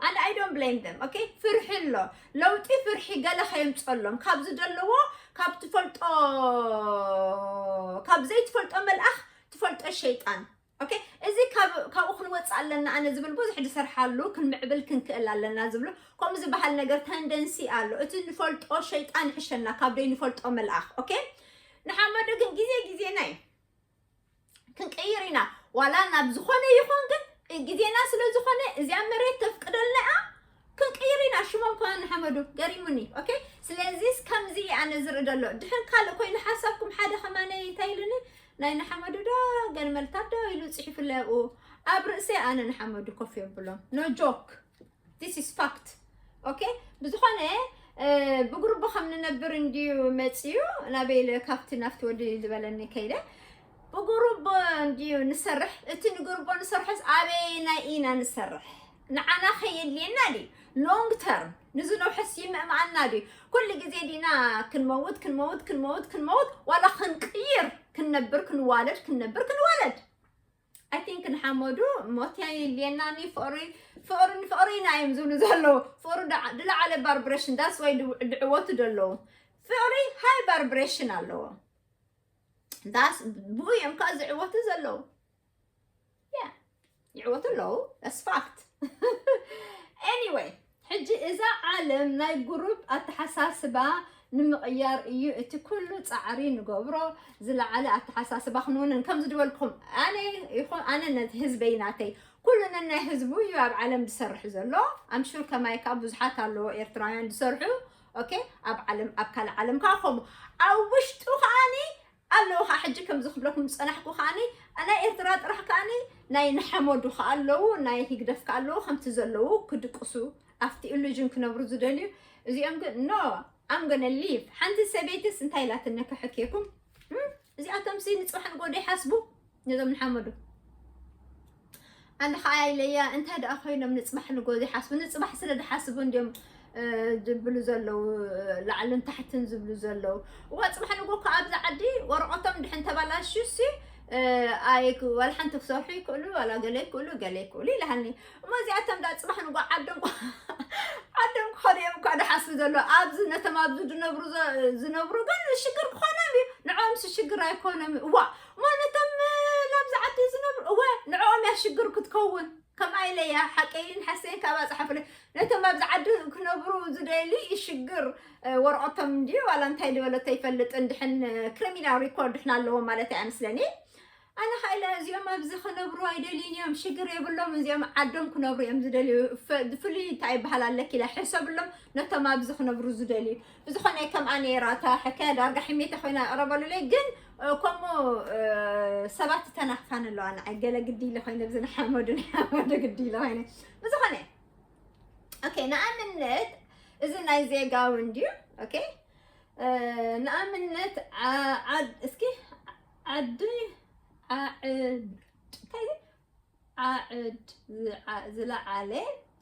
and I don't blame them። ኦኬ፣ ፍርሒ ኣሎ። ለውጢ ፍርሒ ገለ ከየምፀሎም ካብ ዝደለዎ ካብ ትፈልጦ ካብ ዘይትፈልጦ መልኣኽ ትፈልጦ ሸይጣን። ኦኬ፣ እዚ ካብ ካብኡ ክንወፅእ ኣለና ኣነ ዝብል ብዙሕ ዝሰርሓሉ ክንምዕብል ክንክእል ኣለና ዝብሉ ከምኡ ዝበሃል ነገር ተንደንሲ ኣሎ። እቲ ንፈልጦ ሸይጣን ይሕሸና ካብ ደይ ንፈልጦ መልኣኽ። ኦኬ፣ ንሓመዱ ግን ግዜ ግዜና እዩ። ክንቅይር ኢና። ዋላ ናብ ዝኾነ ይኹን ግን ግዜና ስለ ዝኾነ እዚኣ መሬት ተፍቅደልና እያ። ክንቅይር ኢና። ሽሞም ከማን ንሓመዱ ገሪሙኒ። ኦኬ፣ ስለዚስ ከምዚ ኣነ ዝርኢ ዘሎ ድሕን ካልእ ኮይኑ ሓሳብኩም ሓደ ከማነ እንታይ ኢሉኒ ናይ ንሓመዱ ዶ ገንመልታት ዶ ኢሉ ጽሒፉለይ ኣብኡ ኣብ ርእሰይ ኣነ ንሓመዱ ኮፍ የብሎም። No joke, this is fact። ኦኬ፣ ብዝኾነ ብጉሩቦ ከም ንነብር እንድዩ መፅዩ ናበይ ኢለ ካብቲ ናፍቲ ወዲ ዝበለኒ ከይደ ብጉሩቦ እንድዩ ንሰርሕ። እቲ ንጉሩቦ ንሰርሖስ ኣበየናይ ኢና ንሰርሕ? ንዓና ከየድልየና ድዩ? ሎንግ ተርም ንዝነውሐስ ይምእምኣና ድዩ? ኩሉ ግዜ ዲና ክንመውት ክንመውት ክንመውት ክንመውት ዋላ ክንቅይር ክንነብር ክንዋለድ ክንነብር ክንዋለድ። I think ንሓመዱ ሞት የድልየናኒ። ፍቕሪ ፍቕሪ ንፍቕሪ ኢና እዮም ዝብሉ ዘለዉ። ፍቕሪ ዝለዓለ ቫይብሬሽን that's why ድዕወቱ ዘለዉ። ፍቕሪ ሃይ ቫይብሬሽን ኣለዎ። ዳስ ብኡ እዮም ከዓ ዝዕወቱ ዘለዉ። Yeah፣ ይዕወቱ ኣለዉ። That's fact። Anyway፣ ሕጂ እዛ ዓለም ናይ ጉሩብ ኣተሓሳስባ ንምቕያር እዩ እቲ ኩሉ ፃዕሪ ንገብሮ። ዝለዓለ ኣተሓሳስባ ክንውንን ከምዚ ዝበልኩም ኣነ ይኹን ኣነ ነቲ ህዝበይ ናተይ ኩሉ ነናይ ህዝቡ እዩ ኣብ ዓለም ዝሰርሕ ዘሎ። ኣምሹር ከማይ ከዓ ብዙሓት ኣለዎ ኤርትራውያን ዝሰርሑ። ኦኬ፣ ኣብ ዓለም ኣብ ካልእ ዓለም ከዓ ከምኡ ኣብ ውሽጡ ከዓኒ ኣለዉ ከዓ ሕጂ ከምዚ ክብለኩም ዝፀናሕኩ ከዓኒ ናይ ኤርትራ ጥራሕ ከዓኒ ናይ ንሓመዱ ከዓ ኣለዉ ናይ ህግደፍ ከዓ ኣለዉ ከምቲ ዘለዉ ክድቅሱ ኣብቲ ኢሉዥን ክነብሩ ዝደልዩ። እዚኦም ግን no, I'm gonna leave። ሓንቲ ሰበይትስ እንታይ ኢላትኒ ከሕኬኩም? እዚኣቶም ሲ ንፅባሕ ንጎዶ ይሓስቡ ነዞም ንሓመዱ ኣነ ከዓ ኢለያ እንታይ ደኣ ኮይኖም ንፅባሕ ንጎ ዝሓስቡ ንፅባሕ ስለ ዝሓስቡ እንዲዮም ዝብሉ ዘለዉ ላዕልን ታሕትን ዝብሉ ዘለዉ። እዋ ፅባሕ ንጎ እኮ ኣብዚ ዓዲ ወረቐቶም ድሕን ተባላሹ ሲ ዋላ ሓንቲ ክሰርሑ ይክእሉ ዋላ ገለ ይክእሉ ገለ ይክእሉ ይልሃኒ። እሞ እዚኣቶም ዳ ፅባሕ ንጎ ዓዶም ዓዶም ክኸዱ እዮም እኳ ዝሓስቡ ዘለዉ ኣብዚ ነቶም ኣብዚ ዝነብሩ ዝነብሩ ግን ሽግር ክኾኖም እዩ። ንዕኦም ሲ ሽግር ኣይኮኖም እዩ። እዋ እሞ ነቶም ላብዚ ዓዲ ዝነብሩ እወ ንዕኦም እያ ሽግር ክትከውን። ከምኣ ኢለ እያ ሓቀይን ሓሰይን ካብ ኣፅሓፍለ ነቶም ኣብዚ ዓዲ ክነብሩ ዝደሊ ሽግር ወረቐቶም እንድዩ ዋላ እንታይ ዝበለቶ ይፈልጥ እንድሕን ክሪሚናል ሪኮርድ ድሕና ኣለዎ ማለት እያ ምስለኒ። ኣነ ከዓ ኢለ እዚኦም ኣብዚ ክነብሩ ኣይደልዩን እዮም ሽግር የብሎም እዚኦም ዓዶም ክነብሩ እዮም ዝደልዩ። ፍሉይ እንታይ ይበሃል ኣለኪ ኢለ ሕሰብሎም ነቶም ኣብዚ ክነብሩ ዝደልዩ። ብዝኾነ ከምኣ ነይራ እታ ሕከያ ዳርጋ ሕሜታ ኮይና ኣቕረበሉለይ ግን ከምኡ ሰባት ተናኽፋን ኣለዋ ንዓይ ገለ ግዲ ኢለ ኮይነ ብዚ ንሓመዱ ንሓመዱ ግዲ ኢለ ኮይነ ብዝኾነ ኦኬ ንኣብነት እዚ ናይ ዜጋዊ እንድዩ ኦኬ ንኣብነት እስኪ ዓዲ ኣዕድ እንታይ ኣዕድ ዝዓ- ዝለዓለ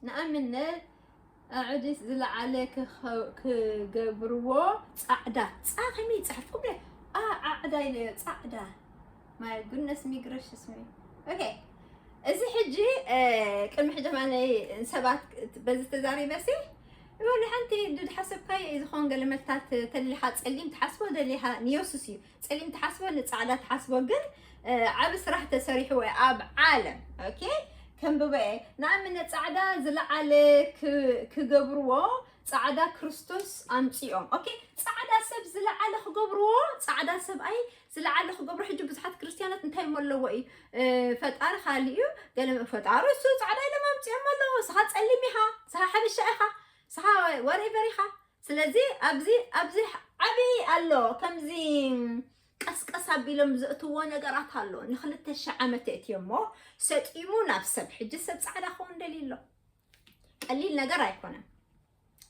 ንኣብነት ኣዕድ ዝለዓለ ክኸ- ክገብርዎ ጻዕዳ ጻ ከመይ ይጽሕፍ ኩብለ ኣዓዕዳ ኢለ ጻዕዳ my goodness me gracious me okay እዚ ሕጂ ቅድሚ ሕጂ ማለይ ሰባት በዚ ተዛሪበሲ ይበሉ ሓንቲ ድሓሰብካይ ዝኾን ገለመታት ተሊኻ ጸሊም ትሓስቦ ደሊኻ ንዮሱስ እዩ ጸሊም ትሓስቦ ንጻዕዳ ትሓስቦ ግን ዓብ ስራሕ ተሰሪሕዎ ኣብ ዓለም okay ከንብበ ንኣብነት ጻዕዳ ዝለዓለ ክገብርዎ ጻዕዳ ክርስቶስ ኣምጺኦም okay ጻዕዳ ሰብ ዝለዓለ ክገብርዎ ጻዕዳ ሰብኣይ ዝለዓለ ክገብሩ ሕጂ ብዙሓት ክርስትያናት እንታይ ኣለዎ እዩ ፈጣሪ ካሊእ እዩ ገለ ፈጣሪ እሱ ጻዕዳ ኢሎም ኣምጺኦም ኣለዎ ስኻ ጸሊም ኢኻ ስኻ ሓበሻ ኢኻ ስኻ whatever ኢኻ ስለዚ ኣብዚ ኣብዚ ዓብይ ኣሎ ከምዚ ቀስቀስ ኣቢሎም ዘእትዎ ነገራት ኣሎ ንክልተ ሺሕ ዓመት የእትዮ እሞ ሰጢሙ ናብ ሰብ ሕጂ ሰብ ጻዕዳ ክኸውን ደልዩ ኣሎ ቀሊል ነገር ኣይኮነን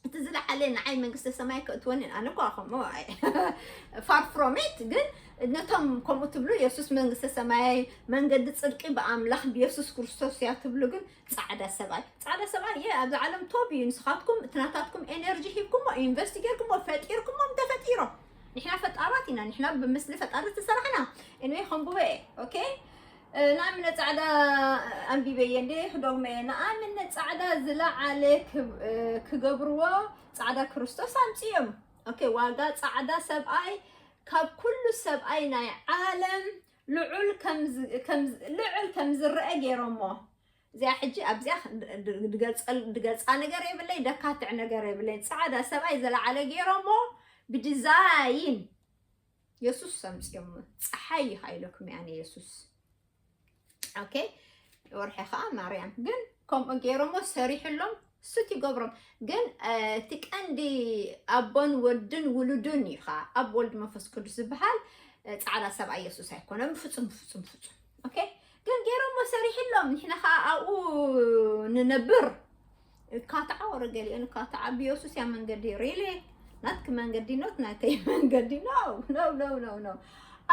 እቲ ዝለዓለ ንዓይ መንግስተ ሰማይ ከእትወኒ ኣነ እኳ ከምኡ far from it ግን ነቶም ከምኡ ትብሉ የሱስ መንግስተ ሰማይ መንገዲ ፅድቂ ብኣምላኽ ብየሱስ ክርስቶስ እያ ትብሉ ግን ፃዕዳ ሰብኣይ ፃዕዳ ሰብኣይ የ ኣብዚ ዓለም ቶብ እዩ ንስኻትኩም እቲ ናታትኩም ኤነርጂ ሂብኩሞ ኢንቨስት ጌርኩሞ ፈጢርኩሞም ተፈጢሮም ንሕና ፈጣራት ኢና ንሕና ብምስሊ ፈጣሪ ዝተሰራሕና anyway ከንብቦ እየ okay ንኣብነት ጻዕዳ ኣንቢበየ እንደ ክደግሞ እየ ንኣብነት ጻዕዳ ዝለዓለ ክገብርዎ ጻዕዳ ክርስቶስ ኣምፅኦም okay ዋጋ ጻዕዳ ሰብኣይ ካብ ኩሉ ሰብኣይ ናይ ዓለም ልዑል ልዑል ከም ዝረአ ገይሮሞ እዚኣ ሕጂ ኣብዚኣ ድገልፃ ነገር የብለይ ደካትዕ ነገር የብለይ ፃዕዳ ሰብኣይ ዘለዓለ ገይሮሞ ብዲዛይን የሱስ ኣምፅኦሞ ፀሓይ እዩ ሃይለኩም ያነ የሱስ okay ወርሒ ከዓ ማርያም ግን ከምኡ ገይሮሞ ሰሪሕሎም ሱት ይገብሮም ግን እቲ ቀንዲ ኣቦን ወድን ውሉዱን እዩ ከዓ ኣብ ወልድ መንፈስ ቅዱስ ዝበሃል ፃዕዳ ሰብኣይ የሱስ ኣይኮነም ፍፁም ፍፁም ፍፁም okay ግን ገይሮሞ ሰሪሕሎም ንሕና ከዓ ኣብኡ ንነብር እካትዓ ወረ ገሊኦን እካትዓ ብየሱስ ያ መንገዲ really ናትክ መንገዲ not ናተይ መንገዲ no no no no no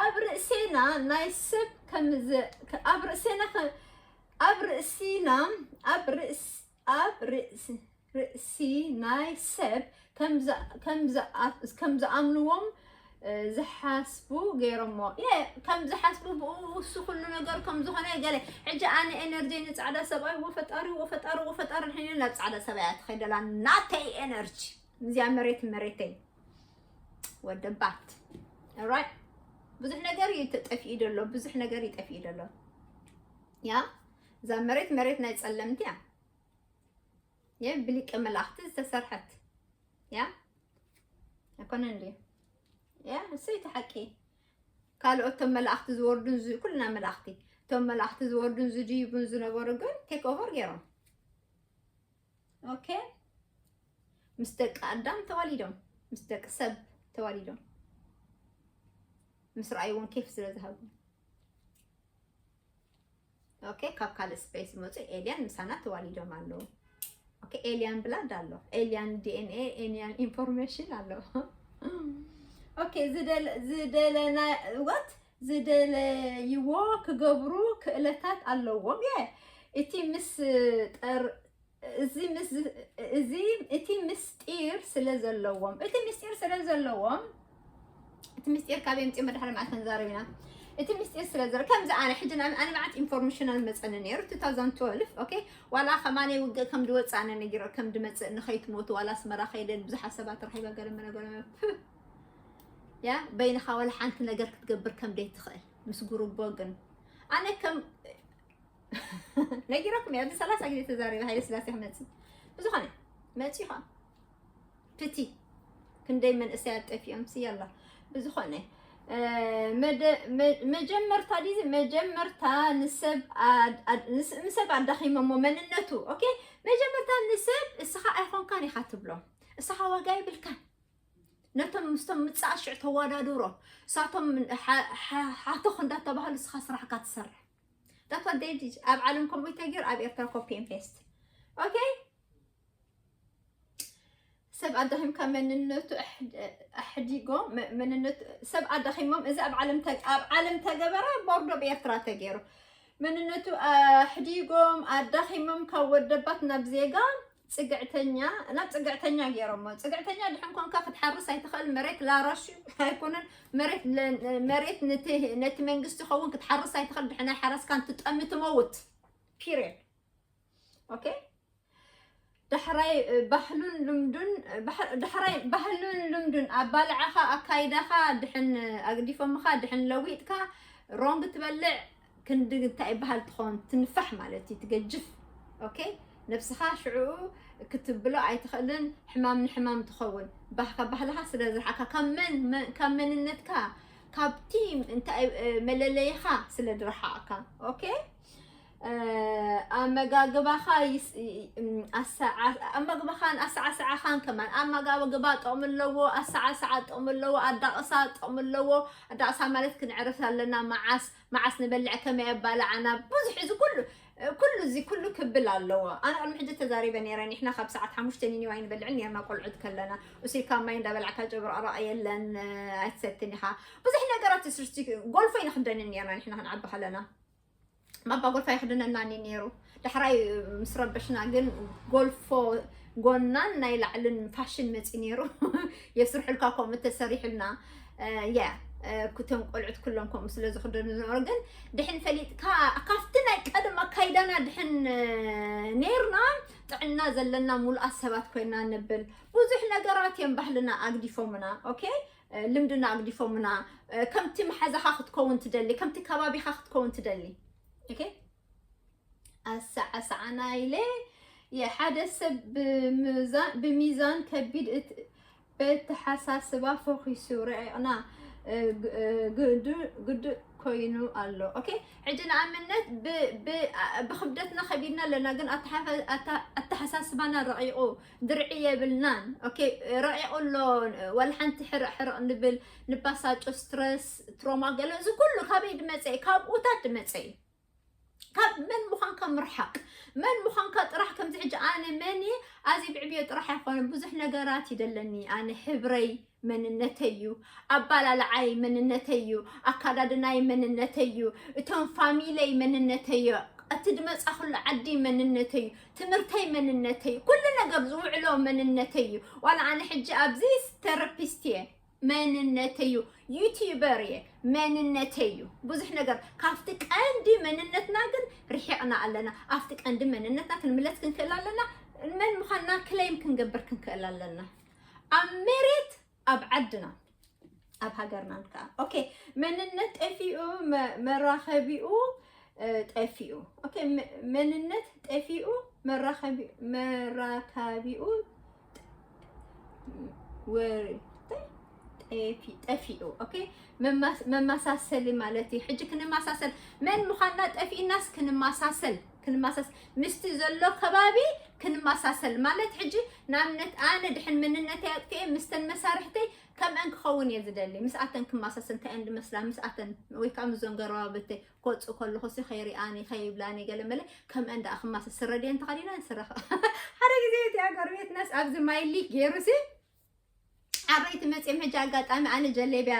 ኣብ ርእሴና ናይ ሰብ ከምዝ ኣብ ርእሴና ከ- ኣብ ርእሲና ኣብ ርእስ ኣብ ርእስ ርእሲ ናይ ሰብ ከም ዝኣ- ከም ዝኣምንዎም ዝሓስቡ ገይሮሞ የ ከም ዝሓስቡ ብኡ እሱ ኩሉ ነገር ከም ዝኾነ ገለ ሕጂ ኣነ ኤነርጂ ንፃዕዳ ሰብኣይ ወፈጣሪ ወፈጣሪ ወፈጣሪ ንሕኒ ናብ ፃዕዳ ሰብኣይ ኣትኸይደላ ናተይ ኤነርጂ እዚኣ መሬት መሬተይ ወደባት right ብዙሕ ነገር እዩ ተጠፊኡ ደሎ ብዙሕ ነገር ይጠፊኡ ደሎ ያ እዛ መሬት መሬት ናይ ፀለምቲ እያ የ ብሊቀ መላእክቲ ዝተሰርሐት ያ ኣይኮነ እንዲ ያ እሱ እቲ ሓቂ ካልኦት ቶም መላእክቲ ዝወርዱን ኩልና መላእክቲ ቶም መላእክቲ ዝወርዱን ዝድይቡን ዝነበሩ ግን take over ገይሮም okay ምስ ደቂ ኣዳም ተዋሊዶም ምስ ደቂ ሰብ ተዋሊዶም ምስ ረኣይዎም ኬፍ ስለ ዝሃቡ okay ካብ ካልእ space ዝመፁ alien ምሳና ተዋሊዶም ኣለዉ okay alien blood ኣሎ alien DNA alien information ኣሎ okay ዝደለና what ዝደለይዎ ክገብሩ ክእለታት ኣለዎም የ እቲ ምስ ጠር እዚ ምስ እዚ እቲ ምስጢር ስለ ዘለዎም እቲ ምስጢር ስለ ዘለዎም እቲ ምስጢር ካብ የምፅኡ መድሓር መዓት ክንዛረብ ኢና እቲ ምስጢር ስለ ዘለ ከምዚ ኣነ ሕጂ ኣነ መዓት ኢንፎርሜሽናል መፀኒ ነይሩ two thousand twelve okay ዋላ ከማነ ውግእ ከም ድወፅእ ኣነ ነጊሮ ከም ድመፅእ ንኸይትሞቱ ዋላ ኣስመራ ከይደ ብዙሓት ሰባት ረኺበ ገለ መለ ገለ ያ በይንኻ ዋላ ሓንቲ ነገር ክትገብር ከም ደይትኽእል ምስ ጉርቦ ግን ኣነ ከም ነጊረኩም እየ ኣብዚ ሰላሳ ግዜ ተዛሪበ ሃይለ ስላሴ ክመፅእ ብዝኾነ መፂ ኸዓ ፕቲ ክንደይ መንእሰያት ጠፊኦም ሲ ያላ ብዝኾነ መጀመርታ ዲዚ መጀመርታ ንሰብ ንሰብ ኣዳኺሞሞ መንነቱ ኦኬ መጀመርታ ንሰብ እስኻ ኣይኾንካን ኢኻ ትብሎ እስኻ ዋጋ ይብልካን ነቶም ምስቶም ምጻእ ሽዕ ተዋዳድሮ ሳቶም ሓቶኽ እንዳተባህሉ እስኻ ስራሕካ ትሰርሕ that's what they did ኣብ ዓለም ከምኡ ተገይሩ ኣብ ኤርትራ copy and paste okay so ሰብ ኣዳኺምካ መንነቱ ኣሕድ-፣ ኣሕዲጎም መ-፣ መንነቱ ሰብ ኣዳኺሞም። እዚ ኣብ ዓለም ተ-፣ ኣብ ዓለም ተገበረ፣ ቦርዶ ብኤርትራ ተገይሩ። መንነቱ ኣሕዲጎም ኣዳኺሞም ካብ ወደባት ናብ ዜጋ ጽግዕተኛ፣ ናብ ጽግዕተኛ ገይሮሞ። ጽግዕተኛ ድሕን ኮንካ ክትሓርስ ኣይትኽእል። መሬት ላራሹ ኣይኮነን። መሬት ለ-፣ መሬት ነቲ፣ ነቲ መንግስቲ ኸውን ክትሓርስ ኣይትኽእል። ድሕን ኣይሓረስካን ትጠሚ ትመውት። ፒሪየድ። ኦኬ። ዳሕራይ፣ እ፣ ባህሉን ልምዱን፣ እ፣ ባህ-፣ ዳሕራይ ባህሉን ልምዱን ኣባልዓኻ ኣካይዳኻ ድሕን፣ እ፣ ኣግዲፎምኻ ድሕን ለዊጥካ ሮንግ ትበልዕ ክንዲ እንታይ ይበሃል ትኾን ትንፋሕ ማለት እዩ፣ ትገጅፍ። ኦኬ። ነብስኻ ሽዑ ክትብሎ ኣይትኽእልን፣ ሕማም ንሕማም ትኸውን። ባህካ ባህልኻ ስለ ዝረሓካ ካብ መን-፣ መ-፣ ካብ መንነትካ ካብቲ እንታይ፣ እ፣ መለለይኻ ስለ ዝረሓቕካ። ኦኬ። እ፣ ኣመጋግባኻ ይስ-፣ ይ-፣ እም፣ ኣሰዓ-፣ ኣመግባኻን ኣሰዓስዓኻን ከማን። ኣመጋግባ ጥቕሚ ኣለዎ፣ ኣሰዓስዓ ጥቕሚ ኣለዎ፣ ኣዳቕሳ ጥቕሚ ኣለዎ። ኣዳቕሳ ማለት ክንዕርፍ ኣለና። መዓስ፣ መዓስ ንበልዕ፣ ከመይ ኣባልዓና፣ ብዙሕ እዚ ኩሉ፣ ኩሉ እዚ ኩሉ ክብል ኣለዎ። ኣነ ቅድሚ ሕጂ ተዛሪበ ነይረ። ንሕና ካብ ሰዓት ሓሙሽተ ኒኒዋ ኣይንበልዕን ነይርና ቆልዑት ከለና። እሱ ካብ ማይ እንዳበላዕካ ጨብራቕራቕ የለን፣ ኣይትሰትን ኢኻ። ብዙሕ ነገራት ስርቲ ጎልፎ ኣይንኽደንን ነይርና ንሕና ክንዓቢ ከለና። ማባ ጎልፎ ኣይኽደነናን እዩ ነይሩ። ዳሕራይ ምስ ረበሽና ግን ጎልፎ ጎናን ናይ ላዕልን ፋሽን መፂ ነይሩ። የስርሑልካ ከምኡ ተሰሪሑልና። እ፣ ያ፣ እ፣ ኩቶም ቆልዑት ኩሎም ከምኡ ስለ ዝኽደኑ ዝነበሩ። ግን ድሕን ፈሊጥካ ካብቲ ናይ ቀደም ኣካይዳና ድሕን፣ እ፣ ነይርና ጥዕና ዘለና ሙሉኣት ሰባት ኮይና ንብል። ብዙሕ ነገራት እዮም ባህልና ኣግዲፎምና። ኦኬ። እ፣ ልምድና ኣግዲፎምና። እ፣ ከምቲ መሓዛኻ ክትከውን ትደሊ፣ ከምቲ ከባቢኻ ክትከውን ትደሊ። ኦኬ። ኣሰዓስዓና ኢለ፣ የሓደ ሰብ ብምዛ-፣ ብሚዛን ከቢድ እት-፣ በተሓሳስባ ፈኺሱ ረቂቕና፣ እ፣ ግ-፣ እ፣ ግዱ-፣ ግዱእ ኮይኑ ኣሎ። ኦኬ። ሕጂ ንኣብነት ብ-፣ ብ-፣ ኣ-፣ ብኽብደትና ከቢድና ኣለና፣ ግን ኣተሓፈ-፣ ኣታ-፣ ኣተሓሳስባና ረቂቑ፣ ድርዒ የብልናን። ኦኬ። ረቂቑ ኣሎ። ዋላ ሓንቲ ሕርቕ ሕርቕ ንብል፣ ንባሳጮ፣ ስትረስ፣ ትሮማ፣ ገለ እዚ ኩሉ ካበይ ድመጸ እዩ? ካብ ኡታት ድመጸ እዩ። ካብ መን ምዃንካ ምርሓቕ። መን ምዃንካ ጥራሕ፣ ከምዚ ሕጂ ኣነ መን እየ፣ ኣዚ ብዕብዮ ጥራሕ ኣይኮነን፣ ብዙሕ ነገራት ይደለኒ። ኣነ ሕብረይ መንነተይ እዩ፣ ኣባላልዓይ መንነተይ እዩ፣ ኣካዳድናይ መንነተይ እዩ፣ እቶም ፋሚለይ መንነተይ እዩ፣ እቲ ድመጻኹሉ ዓዲ መንነተይ እዩ፣ ትምህርተይ መንነተይ እዩ፣ ኩሉ ነገር ዝውዕሎ መንነተይ እዩ። ዋላ ኣነ ሕጂ ኣብዚ ቴራፒስት እየ፣ መንነተይ እዩ፣ ዩቲዩበር እየ፣ መንነተይ እዩ። ብዙሕ ነገር ካብቲ ቀንዲ መንነትና ግን ርሒቕና ኣለና። ኣብቲ ቀንዲ መንነትና ክንምለስ ክንክእል ኣለና። መን ምዃንና ክሌም ክንገብር ክንክእል ኣለና። ኣብ መሬት፣ ኣብ ዓድና፣ ኣብ ሃገርናን ከኣ። ኦኬ፣ መንነት ጠፊኡ፣ መ-፣ መራኸቢኡ፣ እ፣ ጠፊኡ። ኦኬ፣ መ-፣ መንነት ጠፊኡ፣ መራኸቢ-፣ መራካቢኡ ወሪ-፣ ጠፊ-፣ ጠፊኡ። ኦኬ፣ መማስ-፣ መመሳሰሊ ማለት እዩ። ሕጂ ክንመሳሰል፣ መን ምዃንና ጠፊእናስ ክንመሳሰል፣ ክንመሳስ-፣ ምስቲ ዘሎ ከባቢ ክንመሳሰል ማለት፣ ሕጂ ንኣብነት ኣነ ድሕን መንነተይ ኣጥፊኤ ምስተን መሳርሕተይ ከምአን ክኸውን እየ ዝደሊ። ምስኣተን ክመሳሰል፣ እንታይ እየን ዝመስላ፣ ምስኣተን ወይ ከዓ ምስዞን ጎረባብተይ ክወፅእ ከለኹ ሲ ከይሪኣኒ፣ ከይብላኒ፣ ገለ መለ ከምአን ደኣ ክመሳሰል። ስረ ድየን ተኸዲነን? ስረ ኸ-፣ ሓደ ግዜ እቲኣ ጎረቤትናስ ኣብዚ ማይ ሊክ ገይሩ ሲ ዓረይቲ መፅዮም። ሕጂ ኣጋጣሚ ኣነ ጀሌብያ፣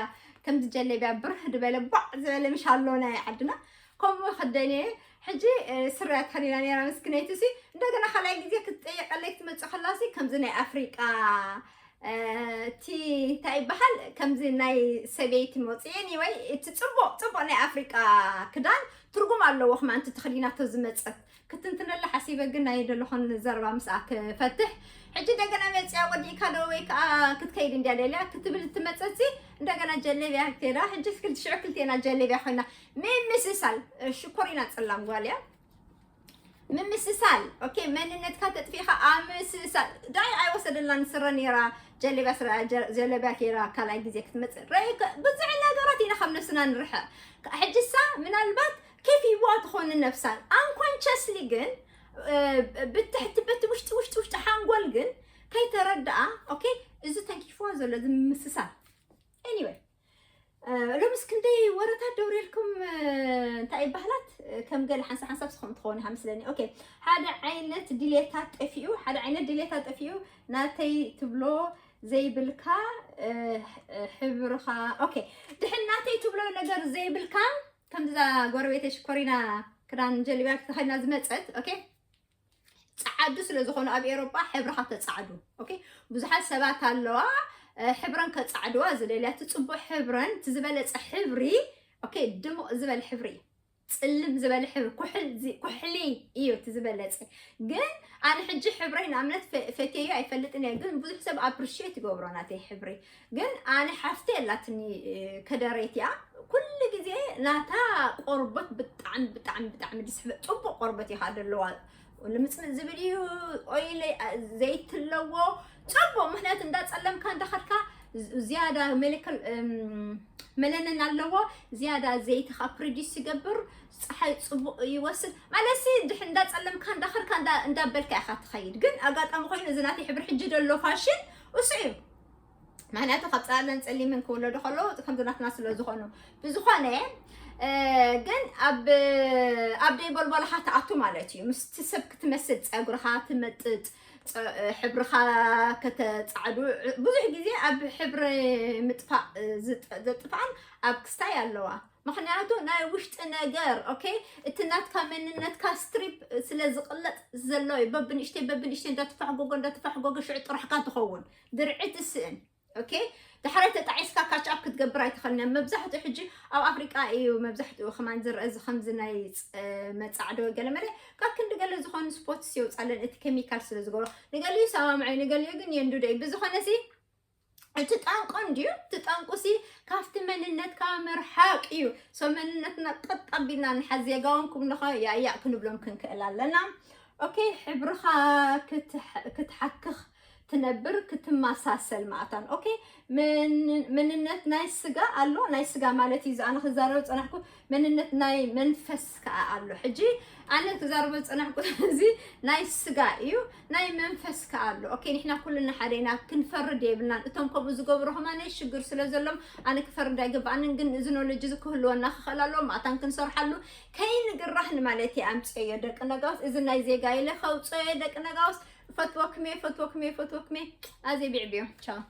ከምዚ ጀሌብያ ብርህ ዝበለ፣ ባዕ ዝበለ ምሽ ኣሎ ናይ ዓድና፣ ከምኡ ክደን እየ። ሕጂ፣ እ፣ ስረያ ተኸዲና ነይራ ምስክነይቲ ሲ። እንደገና ካልኣይ ግዜ ክትጠየቀለይ ክትመፅእ ከላ ሲ ከምዚ ናይ ኣፍሪቃ፣ እ፣ እቲ እንታይ ይበሃል፣ ከምዚ ናይ ሰበይቲ መውፅኤኒ ወይ እቲ ፅቡቅ፣ ፅቡቅ ናይ ኣፍሪቃ ክዳን ትርጉም ኣለዎ። ክማ እንቲ ተኸዲናቶ ዝመፀት ክትንትነላ ሓሲበ፣ ግን ናይ ደለኾን ዘረባ ምስኣ ክፈትሕ። ሕጂ እንደገና መፅያ ወዲእካ ዶ ወይ ከዓ ክትከይድ እንድያ ደልያ ክትብል እትመፀት ሲ፣ እንደገና ጀለብያ ከይዳ፣ ሕጂ ክልተ ሽዑ ክልቴና ጀለብያ ኮይና። ምምስሳል፣ ሽኮሪና ፀላም ጓል እያ። ምምስሳል፣ ኦኬ፣ መንነትካ ተጥፊእኻ ኣምስሳል። ዳይ ኣይወሰደላን ስረ ነይራ፣ ጀለብያ ስረ፣ ጀ-፣ ጀለብያ ከይራ ካልኣይ ግዜ ክትመፅእ። ረይ-፣ ብዙሕ ነገራት ኢና ካብ ነብስና ንርሕቕ። ሕጂሳ ምናልባት ኬፍ ይዋ ትኾን ነብሳ። ኣንኮንሸስሊ ግን፣ እ፣ ብትሕቲ በቲ ውሽጢ፣ ውሽጢ፣ ውሽጢ ሓንጎል ግን ከይተረድኣ፣ ኦኬ፣ እዚ ተንኪፍዋ ዘሎ፣ እዚ ምምስሳል። ኤኒወይ፣ ሎምስ ክንደይ ወረታት ደውሬልኩም እንታይ ይባህላት ከም ገለ ሓንሳብ ሓንሳብ ስኹም ትኾኑ ሃምስለኒ። ኦኬ፣ ሓደ ዓይነት ድሌታት ጠፊኡ፣ ሓደ ዓይነት ድሌታት ጠፊኡ። ናተይ ትብሎ ዘይብልካ ሕብርኻ። ኦኬ፣ ድሕን ናተይ ትብሎ ነገር ዘይብልካ፣ ከምዛ ጎረቤተይ ሽኮሪና ክዳን ጀልቢያ ተኸዲና ዝመፀት። ኦኬ፣ ጸዓዱ ስለ ዝኾኑ ኣብ ኤሮጳ ሕብርኻ ተጻዕዱ። ኦኬ፣ ብዙሓት ሰባት ኣለዋ ሕብረን ከጻዕድዋ ዝደልያ፣ እቲ ጽቡቕ ሕብረን እቲ ዝበለጸ ሕብሪ። ኦኬ፣ ድሙቕ ዝበለ ሕብሪ፣ ጽልም ዝበለ ሕብሪ፣ ኩሕሊ እዩ እቲ ዝበለጸ። ግን ኣነ ሕጂ ሕብረይ ንኣብነት ፈትየዮ ኣይፈልጥን እየ፣ ግን ብዙሕ ሰብ ኣፕሪሺየት ይገብሮ ናተይ ሕብሪ። ግን ኣነ ሓፍቲ የላትኒ ከደረይት እያ። ኩሉ ግዜ ናታ ቆርበት ብጣዕሚ ብጣዕሚ ብጣዕሚ ድስሕበ፣ ጽቡቕ ቆርበት እዩ ከዓ ዘለዋ። ልምጽምጽ ዝብል እዩ። ኦይል ዘይትለዎ ጽቡቕ። ምክንያቱ እንዳጸለምካ እንዳኸድካ ዝያዳ መለከል መለነን ኣለዎ። ዝያዳ ዘይትኻ ፕሪዲስ ይገብር። ፀሓይ ጽቡቕ ይወስድ ማለት ሲ። ድሕ እንዳጸለምካ እንዳኸድካ እንዳበልካ ኢኻ ትኸይድ። ግን ኣጋጣሚ ኮይኑ እዚ ናተይ ሕብሪ ሕጂ ደሎ ፋሽን እሱ እዩ። ምክንያቱ ካብ ፃለን ፀሊምን ክውለዱ ከለዉ ከምዚ ናትና ስለ ዝኾኑ። ብዝኾነ ግን ኣብ ኣብ ደይ ቦልቦልኻ ትኣቱ ማለት እዩ። ምስቲ ሰብ ክትመስል ፀጉርኻ ትመጥጥ፣ ሕብርኻ ከተፃዕዱ። ብዙሕ ግዜ ኣብ ሕብሪ ምጥፋእ ዘጥፍኣን ኣብ ክስታይ ኣለዋ። ምክንያቱ ናይ ውሽጢ ነገር ኦኬ፣ እቲ ናትካ መንነትካ ስትሪፕ ስለ ዝቕለጥ ዘሎ እዩ። በብንእሽተይ በብንእሽተይ እንዳተፋሕጎጎ እንዳተፋሕጎገ ሽዑ ጥራሕካ ትኸውን ድርዒ ትስእን። ኦኬ፣ ዳሕራይ ተጣዒስካ ካች ኣፕ ክትገብር ኣይትኽእልን። መብዛሕትኡ ሕጂ ኣብ ኣፍሪቃ እዩ መብዛሕትኡ ከማን ዝረአ እዚ ከምዚ ናይ መጻዕዶ ገለመለ ካብ ክንዲ ገለ ዝኾኑ ስፖርትስ የውፃለን እቲ ኬሚካል ስለ ዝገብሮ። ንገሊኡ ሰማምዐ ንገሊኡ ግን የንዱደ እዩ። ብዝኾነ ሲ እቲ ጠንቁ እንድዩ፣ እቲ ጠንቁ ሲ ካብቲ መንነትካ ምርሓቅ እዩ። ሶ መንነትና ቀጥ ኣቢልና ንሓዝ ዜጋውን ክብንኸ ያያ ክንብሎም ክንክእል ኣለና። ኦኬ፣ ሕብርኻ ክትሓክኽ ትነብር ክትመሳሰል ማእታን። ኦኬ፣ መንነት ናይ ስጋ ኣሎ፣ ናይ ስጋ ማለት እዩ። ኣነ ክዛረብ ጸናሕኩ መንነት ናይ መንፈስ ከኣ ኣሎ። ሕጂ ኣነ ክዛረቦ ዝጸናሕኩ እዚ ናይ ስጋ እዩ፣ ናይ መንፈስ ከኣ ኣሎ። ኦኬ፣ ንሕና ኩልና ሓደ ኢና፣ ክንፈርድ የብልናን። እቶም ከምኡ ዝገብሩ ከማን ሽግር ስለ ዘሎም ኣነ ክፈርድ ኣይግባኣንን። ግን እዚ ኖሎጂ እዚ ክህልወና ክኽእል ኣለዎ፣ ማእታን ክንሰርሓሉ ከይንግራህ ንማለት እየ ኣምጽኤዮ ደቂ ነጋውስ። እዚ ናይ ዜጋ ኢለ ከውጽኦ እየ ደቂ ነጋውስ። ፈትወክሜ ፈትወክሜ ፈትወክሜ ኣዜ ቢዕቢዮ ቻው።